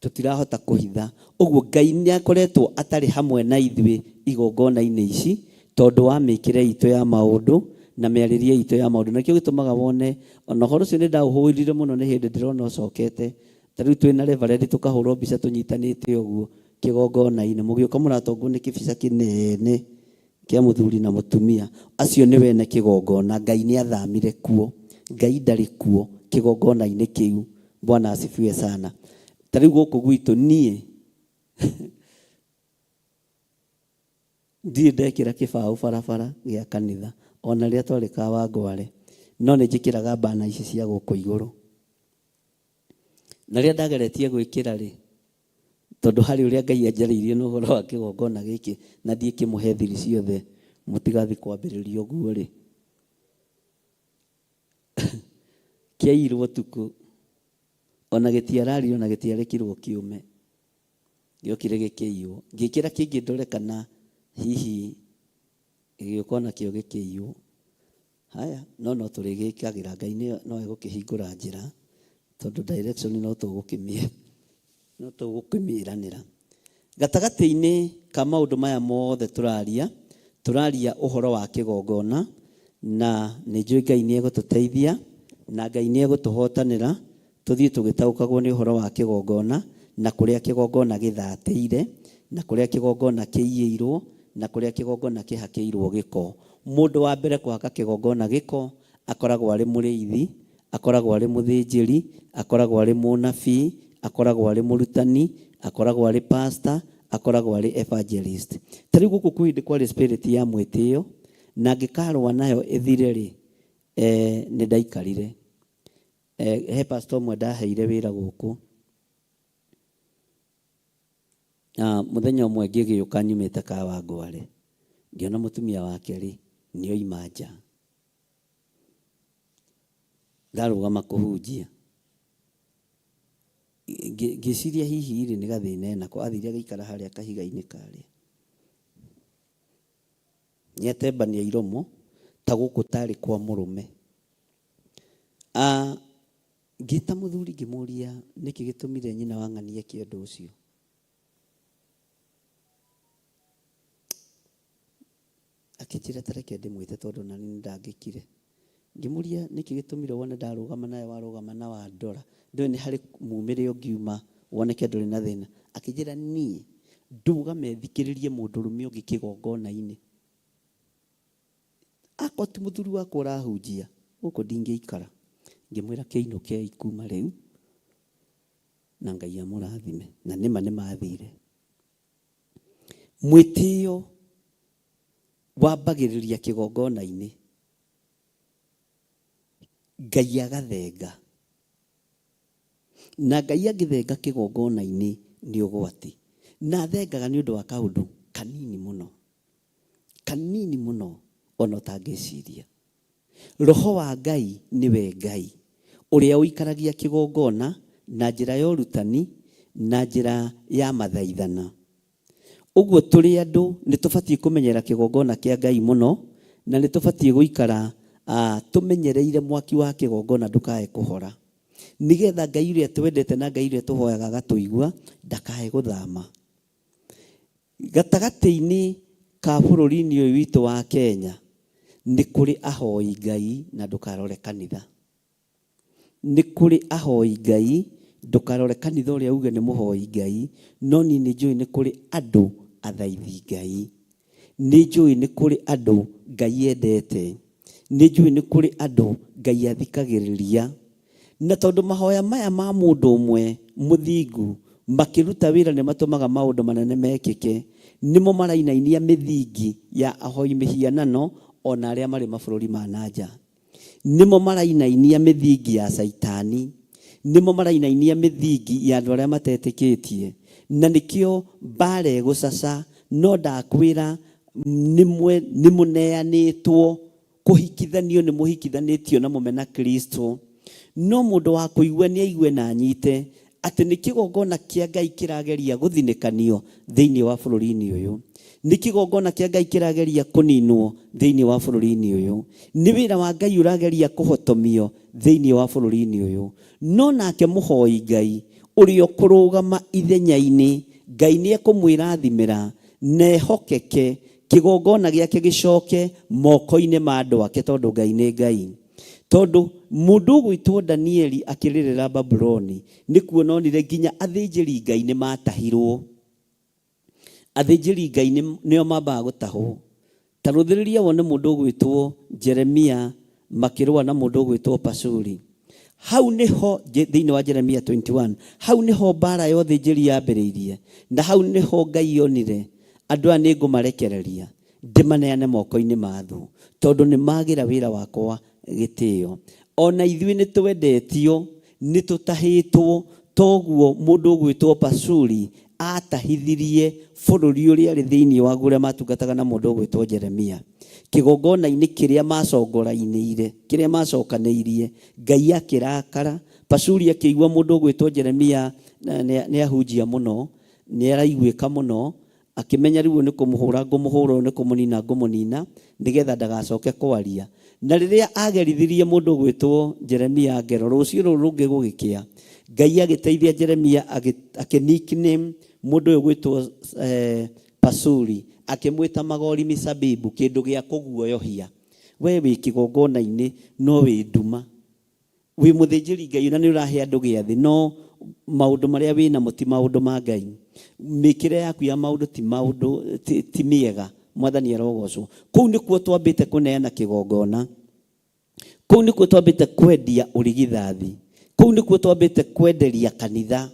Tũtirahota kũhitha. Ũguo Ngai nĩ akoretwo atarĩ hamwe na ithuĩ igongona-inĩ ici tondũ wa mĩkĩre itũ ya maũndũ na mĩarĩrie itũ ya maũndũ. Nakĩo gĩtũmaga wone, ona ũhoro ũcio nĩ ndaũhũrire mũno nĩ hĩndĩ ndĩrona ũcokete. Ta rĩu twĩna reverend tũkahũrwo mbica tũnyitanĩte ũguo kĩgongona-inĩ. Mũgĩũka mũratongwo nĩ kĩbica kĩnene kĩa mũthuri na mũtumia. Acio nĩ wene kĩgongona. Ngai nĩ athamire kuo. Ngai ndarĩ kuo kĩgongona-inĩ kĩu. Bwana asifiwe sana. Ta rĩu gũkũ gwitũ niĩ ndirĩ ndekĩra kĩbaũ barabara gĩa kanitha ona rĩrĩa twarĩ Kawangware, no nĩ njĩkĩraga bana ici cia gũkũ igũrũ. Na rĩrĩa ndageretie gwĩkĩra rĩ, tondũ harĩ ũrĩa Ngai anjarĩirie na ũhoro wa kĩgongona gĩkĩ na ndiĩkĩmũhe thiri ciothe mũtigathiĩ kwambĩrĩria ũguo rĩ, kĩaiyirwo ũtukũ, ona gĩtiararire ona gĩtiarekirwo kĩũme, gĩokire gĩkĩiywo. Ngĩkĩra kĩngĩ ndore kana hihi gĩgĩũka onakĩo gĩkĩiywo. Haya, no no tũrĩgĩkagĩra Ngai no egũkĩhingũra njĩra tondũ direction no tũgũkĩmĩe no tũgũkĩmĩranĩra. Gatagatĩ-inĩ ka maũndũ maya mothe tũraria, tũraria ũhoro wa kĩgongona na nĩ njũĩ Ngai nĩ egũtũteithia na Ngai nĩ egũtũhotanĩra Tũthiĩ tũgĩtaũkagwo nĩ ũhoro wa kĩgongona, na kũrĩa kĩgongona gĩthatĩire, na kũrĩa kĩgongona kĩiyĩirwo, na kũrĩa kĩgongona kĩhakĩirwo gĩko. Mũndũ wa mbere kũhaka kĩgongona gĩko akoragwo arĩ mũrĩithi, akoragwo arĩ mũthĩnjĩri, akoragwo arĩ mũnabii, akoragwo arĩ mũrutani, akoragwo arĩ pastor, akoragwo arĩ evangelist. Ta rĩu gũkũ kwĩ hĩndĩ kwarĩ spirit ya mwĩtĩo, na ngĩkarũa nayo ĩthire-rĩ, nĩ ndaikarire. He pastor ũmwe ndaheire wĩra gũkũ. Na mũthenya ũmwe ngĩgĩũka nyumĩte Kawangware, ngĩona mũtumia wake rĩ, nĩ oima nja. Ndarũgama kũhunjia. Ngĩciria hihi rĩ, nĩ gathĩna enako, athire agĩikara harĩa kahiga-inĩ karĩa. Nĩatembania iromo ta gũkũ tarĩ kwa mũrũme. Ngĩta mũthuri ngĩmũria nĩkĩ gĩtũmire nyina wa ng'ania eke ũndũ ũcio. Akĩnjĩra ta reke ndĩmwĩte tondũ ona niĩ nĩndangĩkire. Ngĩmũria nĩkĩ gĩtũmire wone ndarũgama nawe warũgama na wandora, ndũĩ nĩ harĩ mumĩre ũngiuma woneke ndũrĩ na thĩna. Akĩnjĩra niĩ ndũgame thikĩrĩrie mũndũrũme ũngĩ kĩgongona-inĩ. Akorwo ti mũthuri wakwa ũrahunjia, gũkũ ndingĩikara. Ngĩmwĩra kĩinũkei kuma rĩu, na Ngai amũrathime. Na nĩma nĩmathire. Mwĩtĩo wambagĩrĩria kĩgongona-inĩ, Ngai agathenga. Na Ngai angĩthenga kĩgongona-inĩ nĩ ũgwati. Na athengaga nĩ ũndũ wa kaũndũ kanini mũno. Kanini mũno ona ũtangĩciria. Roho wa Ngai nĩwe Ngai ũrĩa ũikaragia kĩgongona na njĩra ya ũrutani na njĩra ya mathaithana. Ũguo tũrĩ andũ nĩ tũbatiĩ kũmenyera kĩgongona kĩa Ngai mũno na nĩ tũbatiĩ gũikara tũmenyereire mwaki wa kĩgongona ndũkae kũhora. Nĩgetha Ngai ũrĩa twendete na Ngai ũrĩa tũhoyaga agatũigua ndakae gũthama. Gatagatĩ-inĩ ka bũrũri-inĩ ũyũ witũ wa Kenya nĩ kũrĩ ahoi Ngai na ndũkarore kanitha. Nĩ kũrĩ ahoi Ngai, ndũkarore kanitha ũrĩa uge nĩ mũhoi Ngai, no niĩ nĩ njũĩ nĩ kũrĩ andũ athaithi Ngai. Nĩ njũĩ nĩ kũrĩ andũ Ngai endete. Nĩ njũĩ nĩ kũrĩ andũ Ngai athikagĩrĩria. Na tondũ mahoya maya ma mũndũ ũmwe mũthingu makĩruta wĩra nĩ matũmaga maũndũ manene mekĩke, nĩmo marainainia mĩthingi ya ahoi mĩhianano o na arĩa marĩ mabũrũri ma na nja. Nĩmo marainainia mĩthingi ya Caitani. Nĩmo marainainia mĩthingi ya andũ arĩa matetĩkĩtie. Na nĩkĩo mbaara ĩgũcaca, no ndakwĩra nĩmũneanĩtwo, kũhikithanio nĩmũhikithanĩtio na mũmena Kristo. No mũndũ wa kũigua nĩaigue na anyite atĩ nĩ kĩgongona kĩa Ngai kĩrageria gũthinĩkanio thĩinĩ wa bũrũri-inĩ ũyũ. Nĩ kĩgongona kĩa Ngai kĩrageria kũninwo thĩinĩ wa bũrũri-inĩ ũyũ. Nĩ wĩra wa Ngai ũrageria kũhotomio thĩinĩ wa bũrũri-inĩ ũyũ. No nake mũhoi Ngai ũrĩa ũkũrũgama ithenya-inĩ, Ngai nĩ ekũmwĩrathimĩra na ehokeke kĩgongona gĩake gĩcoke moko-inĩ ma andũ ake tondũ Ngai nĩ Ngai. Tondũ mũndũ ũgwĩtwo Danieli akĩrĩrĩra Babuloni, nĩ kuona onire nginya athĩnjĩri Ngai nĩ matahirwo. Athĩnjĩri Ngai nĩo mambaga gũtahwo. Ta rũthĩrĩria wone mũndũ ũgwĩtwo Jeremia makĩrũa na mũndũ ũgwĩtwo Pashuri. Hau nĩho thĩinĩ wa Jeremia 21, hau nĩho mbara ya ũthĩnjĩri yambĩrĩirie, na hau nĩho Ngai onire andũ aya nĩ ngũmarekereria ndĩmaneane moko-inĩ ma thũ, tondũ nĩ magĩra wĩra wakwa gĩtĩo. O na ithuĩ nĩ twendetio, nĩ tũtahĩtwo, toguo mũndũ ũgwĩtwo Pashuri aatahithirie bũrũri ũrĩa arĩ thĩinĩ waguo ũrĩa maatungataga na mũndũ ũgwĩtwo Jeremia. Kĩgongona-inĩ kĩrĩa maacongorainĩire, kĩrĩa maacokanĩirie, Ngai akĩrakara. Pashuri akĩigua mũndũ ũgwĩtwo Jeremia nĩ ahunjia mũno, nĩ araiguĩka mũno, Akĩmenya rĩu ũyũ nĩ kũmũhũra ngũmũhũra, ũyũ nĩ kũmũnina ngũmũnina, nĩgetha ndagacoke kwaria. Na rĩrĩa aagerithirie mũndũ ũgwĩtwo Jeremia ngero, rũciũ rũrũ rũngĩ gũgĩkĩa, Ngai agĩteithia Jeremia akĩ nickname mũndũ ũyũ ũgwĩtwo Pashuri, akĩmwĩta Magori Misabibu, kĩndũ gĩa kũguoyohia. Wee wĩ kĩgongona-inĩ no wĩ nduma. Wĩ mũthĩnjĩri Ngai na nĩ ũrahe andũ gĩathĩ no maũndũ marĩa wĩ namo ti maũndũ ma Ngai. Mĩkĩre yaku ya maũndũ ti maũndũ ti, ti mĩega. Mwathani arogocwo. Kũu nĩkuo twambĩte kũneana kĩgongona. Kũu nĩkuo twambĩte kwendia ũrigithathi. Kũu nĩkuo twambĩte kwenderia kanitha.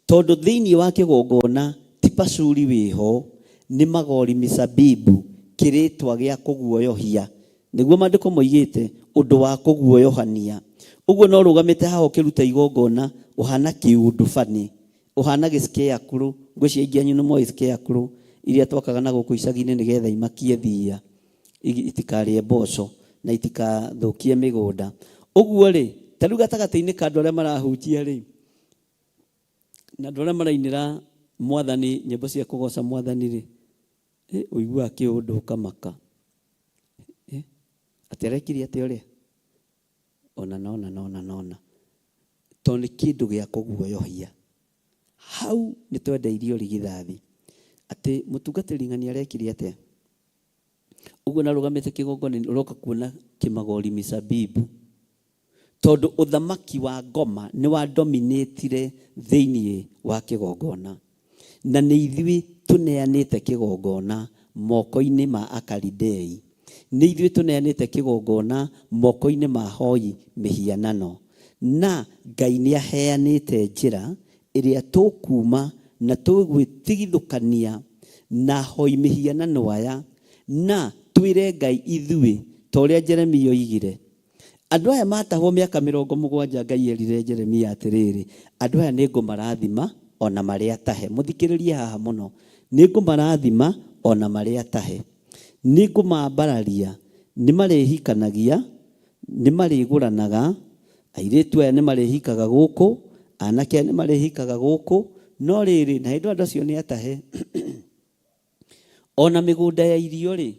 Tondũ thĩinĩ wa kĩgongona ti Pashuri wĩho, nĩ Magori Misabibu, kĩrĩtwa gĩa kũguoyohia. Nĩguo maandĩko moigĩte, ũndũ wa kũguoyohania. Ũguo no ũrũgamĩte haha ũkĩruta igongona, ũhana kĩũndũ funny, ũhana gĩ scarecrow, ngwĩciria aingĩ anyu nĩ moĩ scarecrow iria twakaga na gũkũ icagi-inĩ nĩgetha imakie thiia, itikarĩe mboco na itikathũkie mĩgũnda. Ũguo-rĩ, ta rĩu gatagatĩ-inĩ ka andũ arĩa marahunjia-rĩ, na andũ arĩa marainĩra Mwathani nyĩmbo cia kũgoca Mwathani-rĩ, ũiguaga kĩũndũ ũkamaka. Atĩ arekire atĩa ũrĩa? Ona na ona na ona na ona. Tondũ nĩ kĩndũ gĩa kũguoyohia. Hau nĩ twendeirio ũrigithathi. Atĩ mũtungatĩri ng'ani arekire atĩa? Ũguo narũgamĩte kĩgongona-inĩ ũroka kuona kĩmagori misabibu. Tondũ ũthamaki wa ngoma nĩ wa dominatire thĩinĩ wa kĩgongona. Na nĩ ithuĩ tũneanĩte kĩgongona moko-inĩ ma Akalidei. Nĩ ithuĩ tũneanĩte kĩgongona moko-inĩ ma ahoi mĩhianano. Na Ngai nĩ aheanĩte njĩra ĩrĩa tũkuuma na tũgwĩtigithũkania na ahoi mĩhianano aya, na twĩre Ngai ithuĩ ta ũrĩa Jeremia oigire. Andũ aya maatahwo mĩaka 70 Ngai erire Jeremia atĩrĩrĩ, andũ aya nĩngũmarathima o na marĩ atahe. Mũthikĩrĩrie haha mũno. Nĩngũmarathima o na marĩ atahe. Nĩngũmambararia, nĩmarĩhikanagia, Nĩ marĩgũranaga, airĩtu aya nĩ marĩhikaga gũkũ, anake aya nĩ marĩhikaga gũkũ, no rĩrĩ, na hĩndĩ ĩyo andũ acio nĩ atahe. Ona mĩgũnda ya irio-rĩ,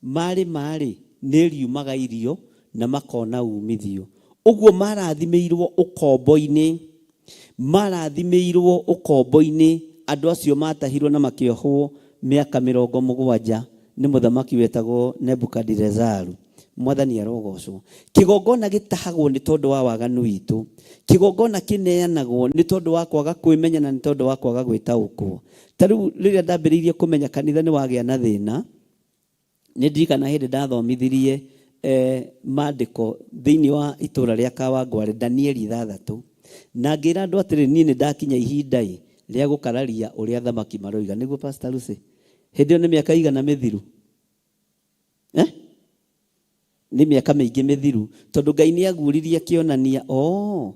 marĩma-rĩ, nĩ ĩriumaga irio na makona umithio. Ũguo marathimĩirwo ũkombo-inĩ, marathimĩirwo ũkombo-inĩ andũ acio matahirwo na makĩohwo mĩaka 70 nĩ mũthamaki wetagwo Nebukadirezaru. Mwathani arogocwo. Kĩgongona gĩtahagwo nĩ tondũ wa waganu witũ. Kĩgongona kĩneanagwo nĩ tondũ wa kwaga kwĩmenya na nĩ tondũ wa kwaga gwĩtaũkwo. Ta rĩu rĩrĩa ndambĩrĩirie kũmenya kanitha nĩ wagĩa na thĩna, nĩ ndirikana hĩndĩ ndathomithirie mandĩko thĩinĩ wa itũra rĩa Kawangware, Danieli 6, na ngĩra andũ atĩrĩ, niĩ nĩ ndakinya ihinda-ĩ rĩa gũkararia ũrĩa athamaki maroiga. Nĩguo Pastor Lucy? Hĩndĩ ĩyo nĩ mĩaka igana mĩthiru? Eh? Nĩ mĩaka mĩingĩ mĩthiru, tondũ Ngai nĩ aguũririe akĩonania, oh,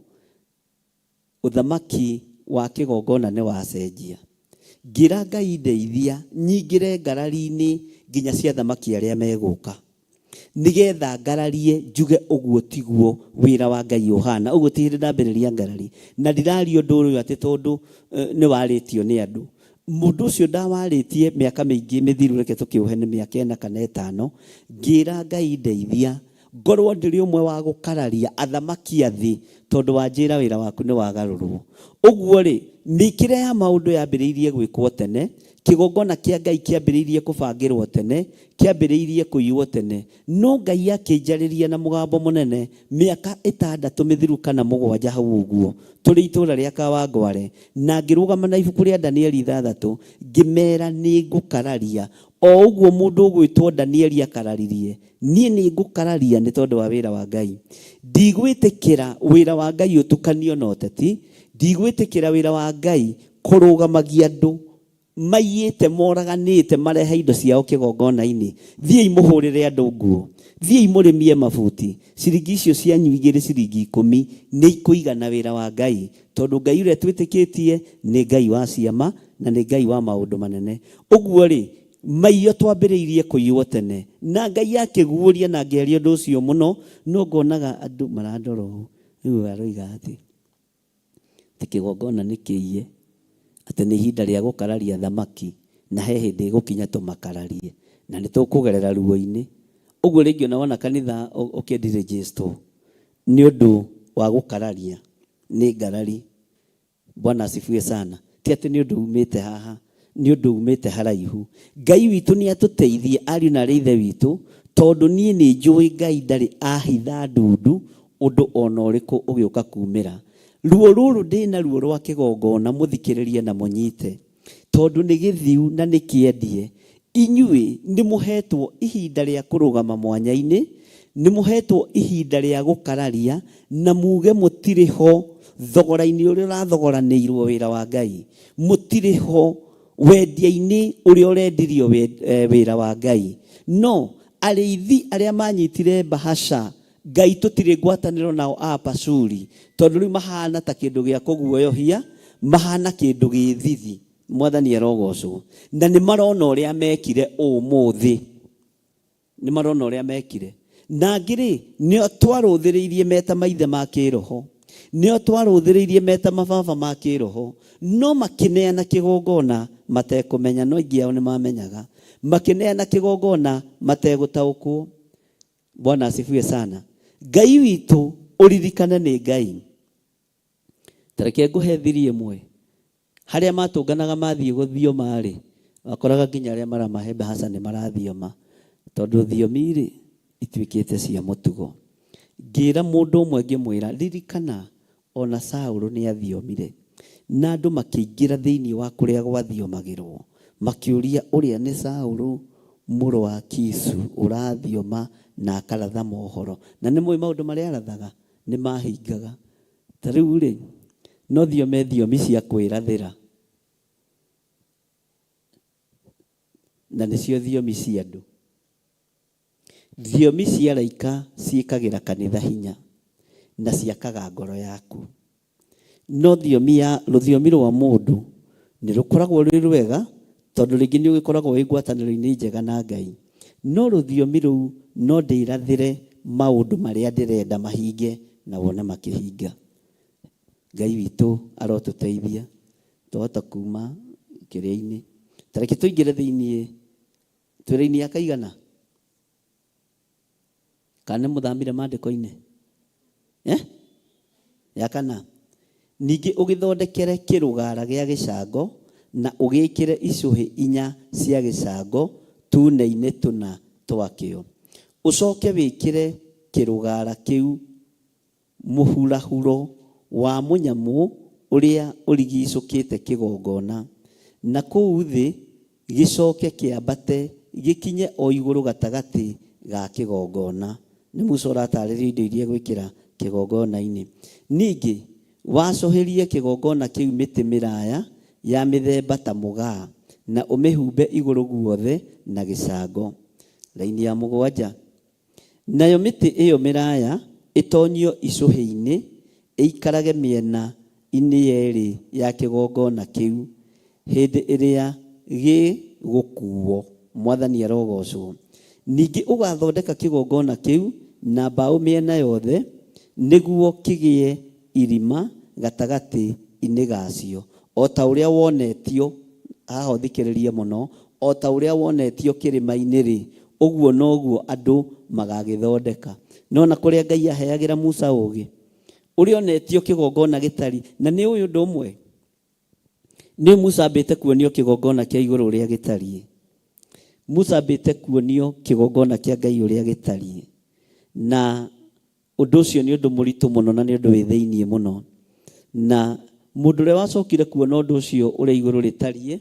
ũthamaki wa kĩgongona nĩ wacenjia. Ngĩra Ngai ndeithia nyingĩre ngarari-inĩ nginya cia athamaki arĩa megũka, nĩgetha ngararie njuge ũguo tiguo wĩra wa Ngai ũhana. Ũguo ti hĩndĩ ndambĩrĩria ngarari, na ndiraria ũndũ ũyũ atĩ tondũ nĩ warĩtio nĩ andũ. Mũndũ ũcio ndawarĩtie mĩaka mĩingĩ mĩthiru, reke tũkĩũhe nĩ mĩaka 4 kana 5, ngĩra Ngai ndeithia ngorwo ndĩrĩ ũmwe wa gũkararia athamaki a thĩ, tondũ wanjĩra wĩra waku nĩ wagarũrwo. Ũguo rĩ, mĩkĩre ya maũndũ yambĩrĩirie gwĩkwo tene, kĩgongona kĩa Ngai kĩambĩrĩirie kũbangĩrwo tene, kĩambĩrĩirie kũiywo tene. No Ngai akĩnjarĩria na mũgambo mũnene mĩaka 6 mĩthiru kana 7 hau ũguo, tũrĩ itũũra rĩa Kawangware, na ngĩrũgama na ibuku rĩa Danieli 6, ngĩmera nĩ ngũkararia o ũguo mũndũ ũgwĩtwo Danieli akararirie. Niĩ nĩ ngũkararia nĩ tondũ wa wĩra wa Ngai. Ndigwĩtĩkĩra wĩra wa Ngai ũtukanio na ũteti. Ndigwĩtĩkĩra wĩra wa Ngai kũrũgamagia andũ maiyĩte, moraganĩte, marehe indo ciao kĩgongona-inĩ. Thiĩi mũhũrĩre andũ nguo. Thiĩi mũrĩmie mabuti. Ciringi icio cianyu 2, ciringi 10 nĩ ikũigana wĩra wa Ngai. Tondũ Ngai ũrĩa twĩtĩkĩtie nĩ Ngai wa ciama na nĩ Ngai wa maũndũ manene. Ũguo rĩ, maiyo twambĩrĩirie kũiywo tene. Na Ngai akĩguũria na ngĩaria ũndũ ũcio mũno, no ngonaga andũ marandora ũũ. Rĩu aroiga atĩ, atĩ kĩgongona nĩ kĩiye, atĩ nĩ ihinda rĩa gũkararia thamaki, na he hĩndĩ ĩgũkinya tũmakararie, na nĩ tũkũgerera ruo-inĩ. Ũguo rĩngĩ ona wona kanitha ũkĩndirĩnjĩstwo nĩ ũndũ wa gũkararia, nĩ ngarari. Bwana asifiwe sana. Ti atĩ nĩ ũndũ umĩte haha, nĩ ũndũ umĩte haraihu. Ngai witũ nĩ atũteithie ariũ na arĩ ithe witũ, tondũ niĩ nĩ njũĩ Ngai ndarĩ ahitha ndundu ũndũ ona ũrĩkũ ũgĩũka kumĩra. Ruo rũrũ ndĩna ruo rwa kĩgongona mũthikĩrĩrie na mũnyite, tondũ nĩ gĩthiu na nĩ kĩendie. Inyuĩ nĩ mũhetwo ihinda rĩa kũrũgama mwanya-inĩ, nĩ mũhetwo ihinda rĩa gũkararia na muge mũtirĩ ho thogora-inĩ ũrĩa ũrathogoranĩirwo wĩra wa Ngai, mũtirĩ ho wendia-inĩ ũrĩa ũrendirio wĩra wa Ngai. No arĩithi arĩa manyitire bahasha, Ngai tũtirĩ ngwatanĩro nao a Pashuri, tondũ rĩu mahana ta kĩndũ gĩa kũguoyohia, mahana kĩndũ gĩ thithi. Mwathani arogocwo. Na nĩ marona ũrĩa mekire ũmũthĩ. Nĩ marona ũrĩa mekire. Na angĩ rĩ, nĩo twarũthĩrĩirie meta maithe ma kĩroho. Nĩo twarũthĩrĩirie meta mababa ma kĩroho. No makĩneana kĩgongona matekũmenya, no aingĩ ao nĩ mamenyaga. Makĩneana kĩgongona mategũtaũkwo. Bwana asifiwe sana. Ngai witũ ũririkane nĩ Ngai. Ta reke ngũhe thiri ĩmwe. Harĩa matũnganaga mathiĩ gũthioma-rĩ, wakoraga nginya arĩa maramahe mbeca nĩ marathioma, tondũ thiomi-rĩ, ituĩkĩte cia mũtugo. Ngĩra mũndũ ũmwe ngĩmwĩra, ririkana ona Saũlũ nĩ athiomire, na andũ makĩingĩra thĩinĩ wa kũrĩa gwathiomagĩrwo, makĩũria ũrĩa nĩ Saũlũ mũrũ wa Kishu ũrathioma na akaratha mohoro. Na nĩ mũĩ maũndũ marĩa arathaga? Nĩ mahingaga. Ta rĩu-rĩ, no thiome thiomi cia kwĩrathĩra, na nĩcio thiomi cia andũ. Thiomi cia araika ciĩkagĩra kanitha hinya na ciakaga ngoro yaku. No thiomi ya rũthiomi rwa mũndũ nĩ rũkoragwo rwĩ rwega, tondũ rĩngĩ nĩ ũgĩkoragwo wĩ ngwatanĩro-inĩ njega na Ngai. No rũthiomi rũu no ndĩrathĩre Maũndũ marĩa ndĩrenda mahinge na wone makĩhinga. Ngai witũ arotũteithia twahota kuma kĩrĩa-inĩ. Ta reke tũingĩre thĩiniĩ, twĩ raini ya kaigana? Kana nĩ mũthamire maandĩko-inĩ? Eh? Ya kana. Ningĩ ũgĩthondekere kĩrũgara gĩa gĩcango na ũgĩĩkĩre icũhĩ inya cia gĩcango tuune-inĩ tũna twakĩo. Ũcoke wĩkĩre kĩrũgara kĩu mũhurahuro wa mũnyamũ ũrĩa ũrigiicũkĩte kĩgongona, na kũu thĩ gĩcoke kĩambate gĩkinye o igũrũ gatagatĩ ga kĩgongona. Nĩ Musa ũratarĩrio indo iria egwĩkĩra kĩgongona-inĩ. Ningĩ wacũhĩrie kĩgongona kĩu mĩtĩ mĩraya ya mĩthemba ta mũgaa, na ũmĩhumbe igũrũ guothe na gĩcango. Raini ya mũgwanja. Nayo mĩtĩ ĩyo mĩraya ĩtonyio icũhĩ-inĩ, ĩikarage mĩena-inĩ yerĩ ya kĩgongona kĩu hĩndĩ ĩrĩa gĩgũkuuo. Mwathani arogoocwo. Ningĩ ũgathondeka kĩgongona kĩu na mbaũ mĩena yothe, nĩguo kĩgĩe irima gatagatĩ-inĩ gacio, o ta ũrĩa wonetio, haha ũthikĩrĩrie mũno, o ta ũrĩa wonetio kĩrĩma-inĩ-rĩ, ũguo noguo andũ magagĩthondeka. Nĩwona kũrĩa Ngai aheagĩra Musa ũũgĩ? Ũrĩa onetio kĩgongona gĩtariĩ. Na nĩ ũĩ ũndũ ũmwe? Nĩ Musa ambĩte kuonio kĩgongona kĩa igũrũ ũrĩa gĩtariĩ. Musa ambĩte kuonio kĩgongona kĩa Ngai ũrĩa gĩtariĩ. Na Ũndũ ũcio nĩ ũndũ mũritũ mũno na nĩ ũndũ wĩ thĩinĩ mũno. Na mũndũ ũrĩa wacokire kuona ũndũ ũcio ũrĩa igũrũ rĩtariĩ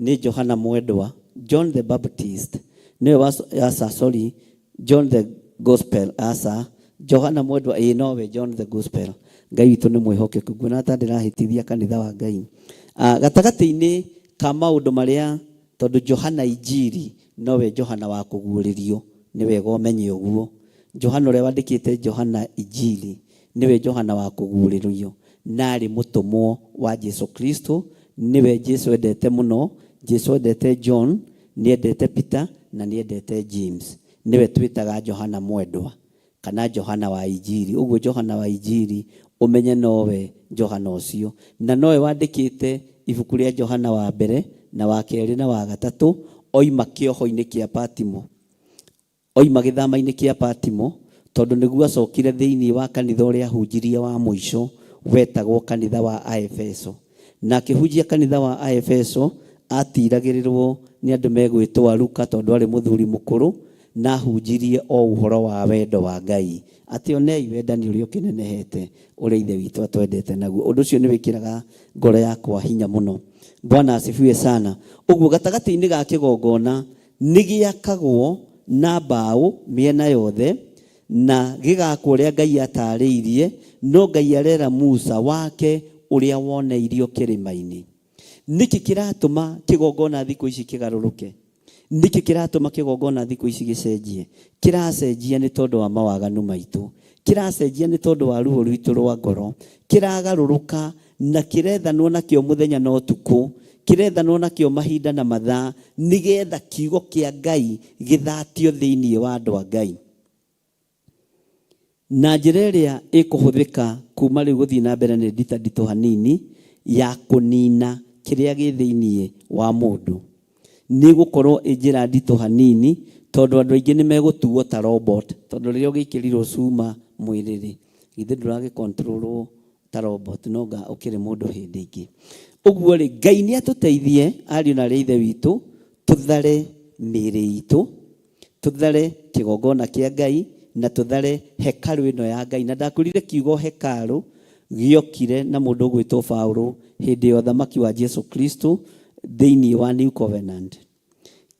nĩ Johana Mwendwa, John the Baptist. Nĩwe wa, aca, sorry, John the Gospel, aca, Johana Mwendwa, ĩĩ nowe John the Gospel. Ngai witũ nĩ mwĩhokeku, nguona ta ndĩrahĩtithia kanitha wa Ngai. Ah, gatagatĩ-inĩ ka maũndũ marĩa, tondũ Johana Injiri nowe Johana wa kũguũrĩrio, nĩ wega ũmenye ũguo. Johana ũrĩa wandĩkĩte Johana Injiri nĩwe Johana wa kũguũrĩrio, na arĩ mũtũmwo wa Jesu Kristo, nĩwe Jesu endete mũno. Jesu endete John, nĩ endete Peter na nĩ endete James. Nĩwe twĩtaga Johana mwendwa kana Johana wa Injiri. Ũguo Johana wa Injiri ũmenye nowe Johana ũcio. Na nowe wandĩkĩte ibuku rĩa Johana wa mbere na wa kerĩ na wa gatatũ oima kĩoho-inĩ kĩa Patimo. Oima gĩthama-inĩ kĩa Patimo, tondũ nĩguo acokire thĩinĩ wa kanitha ũrĩa ahunjirie wa mũico wetagwo kanitha wa Aefeso. Na akĩhunjia kanitha wa Aefeso, atiragĩrĩrwo nĩ andũ megwĩtwo Aluka tondũ arĩ mũthuri mũkũrũ, na ahunjirie o ũhoro wa wendo wa Ngai, atĩ onei wendani ũrĩa ũkĩnenehete, ũrĩa Ithe witũ atwendete naguo. Ũndũ ũcio nĩ wĩkĩraga ngoro yakwa hinya mũno. Bwana asifiwe sana. Ũguo gatagatĩ-inĩ ga kĩgongona Nĩ gĩakagwo na mbaũ mĩena yothe, na gĩgaakwo ũrĩa Ngai ataarĩirie, no Ngai arera Musa wake ũrĩa woneirio kĩrĩma-inĩ. Nĩkĩ kĩratũma kĩgongona thikũ ici kĩgarũrũke? Nĩkĩ kĩratũma kĩgongona thikũ ici gĩcenjie? Kĩracenjia nĩ tondũ wa mawaganu maitũ. Kĩracenjia nĩ tondũ wa ruo rwitũ rwa ngoro. Kĩragarũrũka na kĩrethanwo nakĩo mũthenya na ũtukũ, kĩrethanwo nakĩo mahinda na mathaa, nĩgetha kiugo kĩa Ngai gĩthatio thĩinĩ wa andũ a Ngai. Na njĩra ĩrĩa ĩkũhũthĩka kuma rĩu gũthiĩ na mbere nĩ ndita nditũ hanini ya kũnina kĩrĩa gĩ thĩinĩ wa mũndũ. Nĩ ĩgũkorwo ĩ njĩra nditũ hanini tondũ andũ aingĩ nĩ megũtuo ta robot, tondũ rĩrĩa ũgĩkĩrirwo cuma mwĩrĩ-rĩ, githĩ ndũragĩ control wo ta robot no nga ũkĩrĩ mũndũ hĩndĩ ĩngĩ. Ũguo rĩ, Ngai nĩ atũteithie ariũ na arĩ a ithe witũ, tũthare mĩĩrĩ itũ, tũthare kĩgongona kĩa Ngai na tũthare hekarũ ĩno ya Ngai. Na ndakwĩrire kiugo hekarũ gĩokire na mũndũ ũgwĩtwo Paũlũ hĩndĩ ya ũthamaki wa Jesu Kristo thĩinĩ wa New Covenant.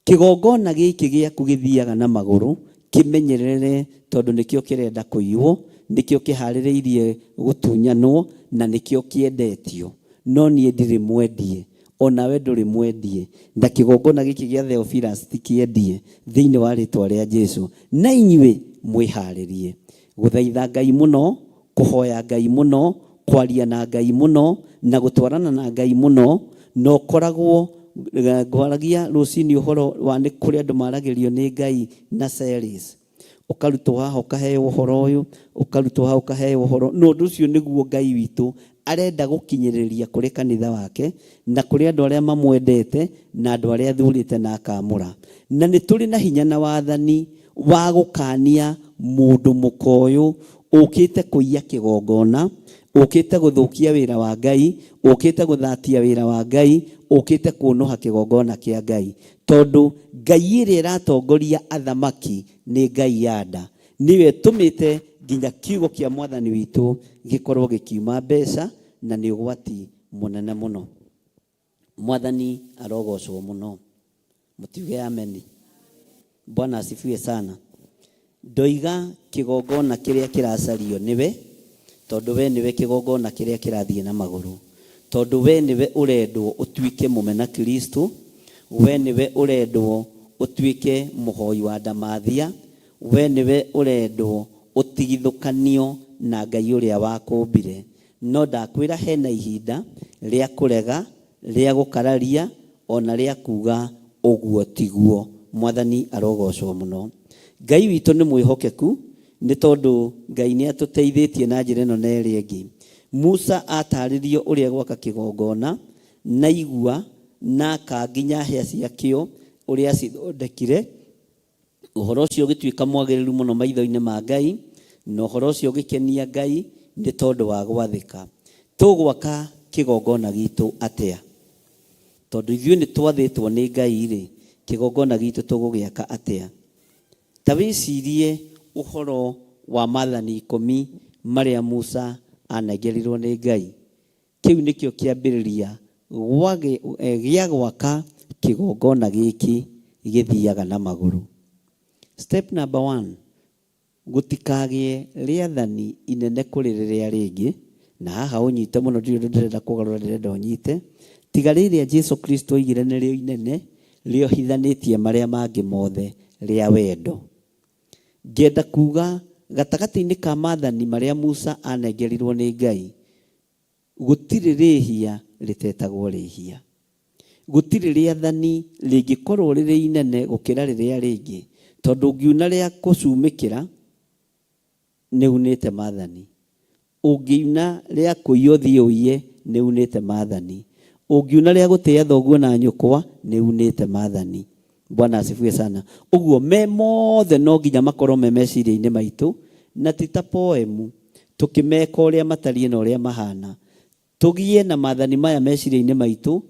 Kĩgongona gĩkĩ gĩaku gĩthiaga na magũrũ, kĩmenyerere tondũ nĩkĩo kĩrenda kũiywo, nĩkĩo kĩharĩrĩirie gũtunyanwo, na nĩkĩo kĩendetio. No niĩ ndirĩ mwendie, o nawe ndũrĩ mwendie, na kĩgongona gĩkĩ gĩa Theophilus ti kĩendie, thĩinĩ wa rĩtwa rĩa Jesu. Na inyuĩ mwĩharĩrie gũthaitha Ngai mũno, kũhoya Ngai mũno, kwaria na Ngai mũno, na gũtwarana na Ngai mũno, na ũkoragwo ngwaragia rũcinĩ ũhoro wa nĩ kũrĩ andũ maragĩrio nĩ Ngai na series. Ũkarutwo haha ũkaheo ũhoro ũyũ, ũkarutwo haha ũkaheo ũhoro. Na ũndũ ũcio nĩguo Ngai witũ arenda gũkinyĩrĩria kũrĩ kanitha wake na kũrĩ andũ arĩa mamwendete na andũ arĩa athurĩte na akamũra. Na nĩ tũrĩ na hinya na wathani wa gũkania mũndũ mũka ũyũ ũkĩte kũiya kĩgongona, ũkĩte gũthũkia wĩra wa Ngai, ũkĩte gũthatia wĩra wa Ngai, ũkĩte kũnũha kĩgongona kĩa Ngai. Tondũ Ngai ĩrĩa ĩratongoria athamaki nĩ Ngai ya nda. Nĩyo ĩtũmĩte nginya kiugo kĩa mwathani witũ gĩkorwo gĩkiuma mbeca, na nĩ ũgwati mũnene mũno. Mwathani arogocwo mũno. Mũtiuge ameni. Bwana asifiwe sana. Ndoiga kĩgongona kĩrĩa kĩracario nĩwe, tondũ we nĩwe kĩgongona kĩrĩa kĩrathiĩ na magũrũ. Tondũ we nĩwe ũrendwo ũtuĩke mũmena Kristo, we nĩwe ũrendwo ũtuĩke mũhoi wa ndamathia, we nĩwe ũrendwo ũtigithũkanio na Ngai ũrĩa wakũmbire. No ndakwĩra hena ihinda rĩa kũrega, rĩa gũkararia, ona rĩa kuga ũguo tiguo. Mwathani arogocwo mũno. Ngai witũ nĩ mwĩhokeku, nĩ tondũ Ngai nĩ atũteithĩtie na njĩra ĩno na ĩrĩa ĩngĩ. Musa atarĩrio ũrĩa gwaka kĩgongona, na igua, na aka nginya hĩa ciakĩo ũrĩa acithondekire. Ũhoro ũcio ũgĩtuĩka mwagĩrĩru mũno maitho-inĩ ma Ngai, na ũhoro ũcio ũgĩkenia Ngai nĩ tondũ wa gwathĩka. Tũgwaka kĩgongona gitũ atĩa? Tondũ ithuĩ nĩ twathĩtwo nĩ Ngai rĩ, kĩgongona gitũ tũgũgĩaka atĩa? Ta wĩcirie ũhoro wa maathani ikũmi marĩa Musa anengerirwo nĩ Ngai. Kĩu nĩkĩo kĩambĩrĩria gĩa gwaka kĩgongona gĩkĩ gĩthiaga na magũrũ. Step number 1, gũtikagĩe rĩathani inene kũrĩ rĩrĩa rĩngĩ, na haha ũnyite mũno, ndirĩ ũndũ ndĩrenda kũgarũra, ndĩrenda ũnyite. Tiga rĩrĩa Jesu Kristo oigire nĩrĩo inene, rĩohithanĩtie marĩa mangĩ mothe, rĩa wendo. Ngenda kuga gatagatĩ-inĩ ka maathani marĩa Musa anengerirwo nĩ Ngai, gũtirĩ rĩhia rĩtetagwo rĩhia. Gũtirĩ rĩathani rĩngĩkorwo rĩrĩ inene gũkĩra rĩrĩa rĩngĩ, tondũ ũngiuna rĩa kũcumĩkĩra nĩ unĩte maathani. Ũngiuna rĩa kũiya ũthiĩ ũiye nĩ unĩte maathani. Ũngiuna rĩa gũtĩĩa thoguo na nyũkwa nĩ unĩte maathani. Bwana asifiwe sana. Ũguo me mothe no nginya makorwo me meciria-inĩ maitũ, na ti ta poemu tũkĩmeka ũrĩa matariĩ na ũrĩa mahana. Tũgĩe na maathani maya meciria-inĩ maitũ.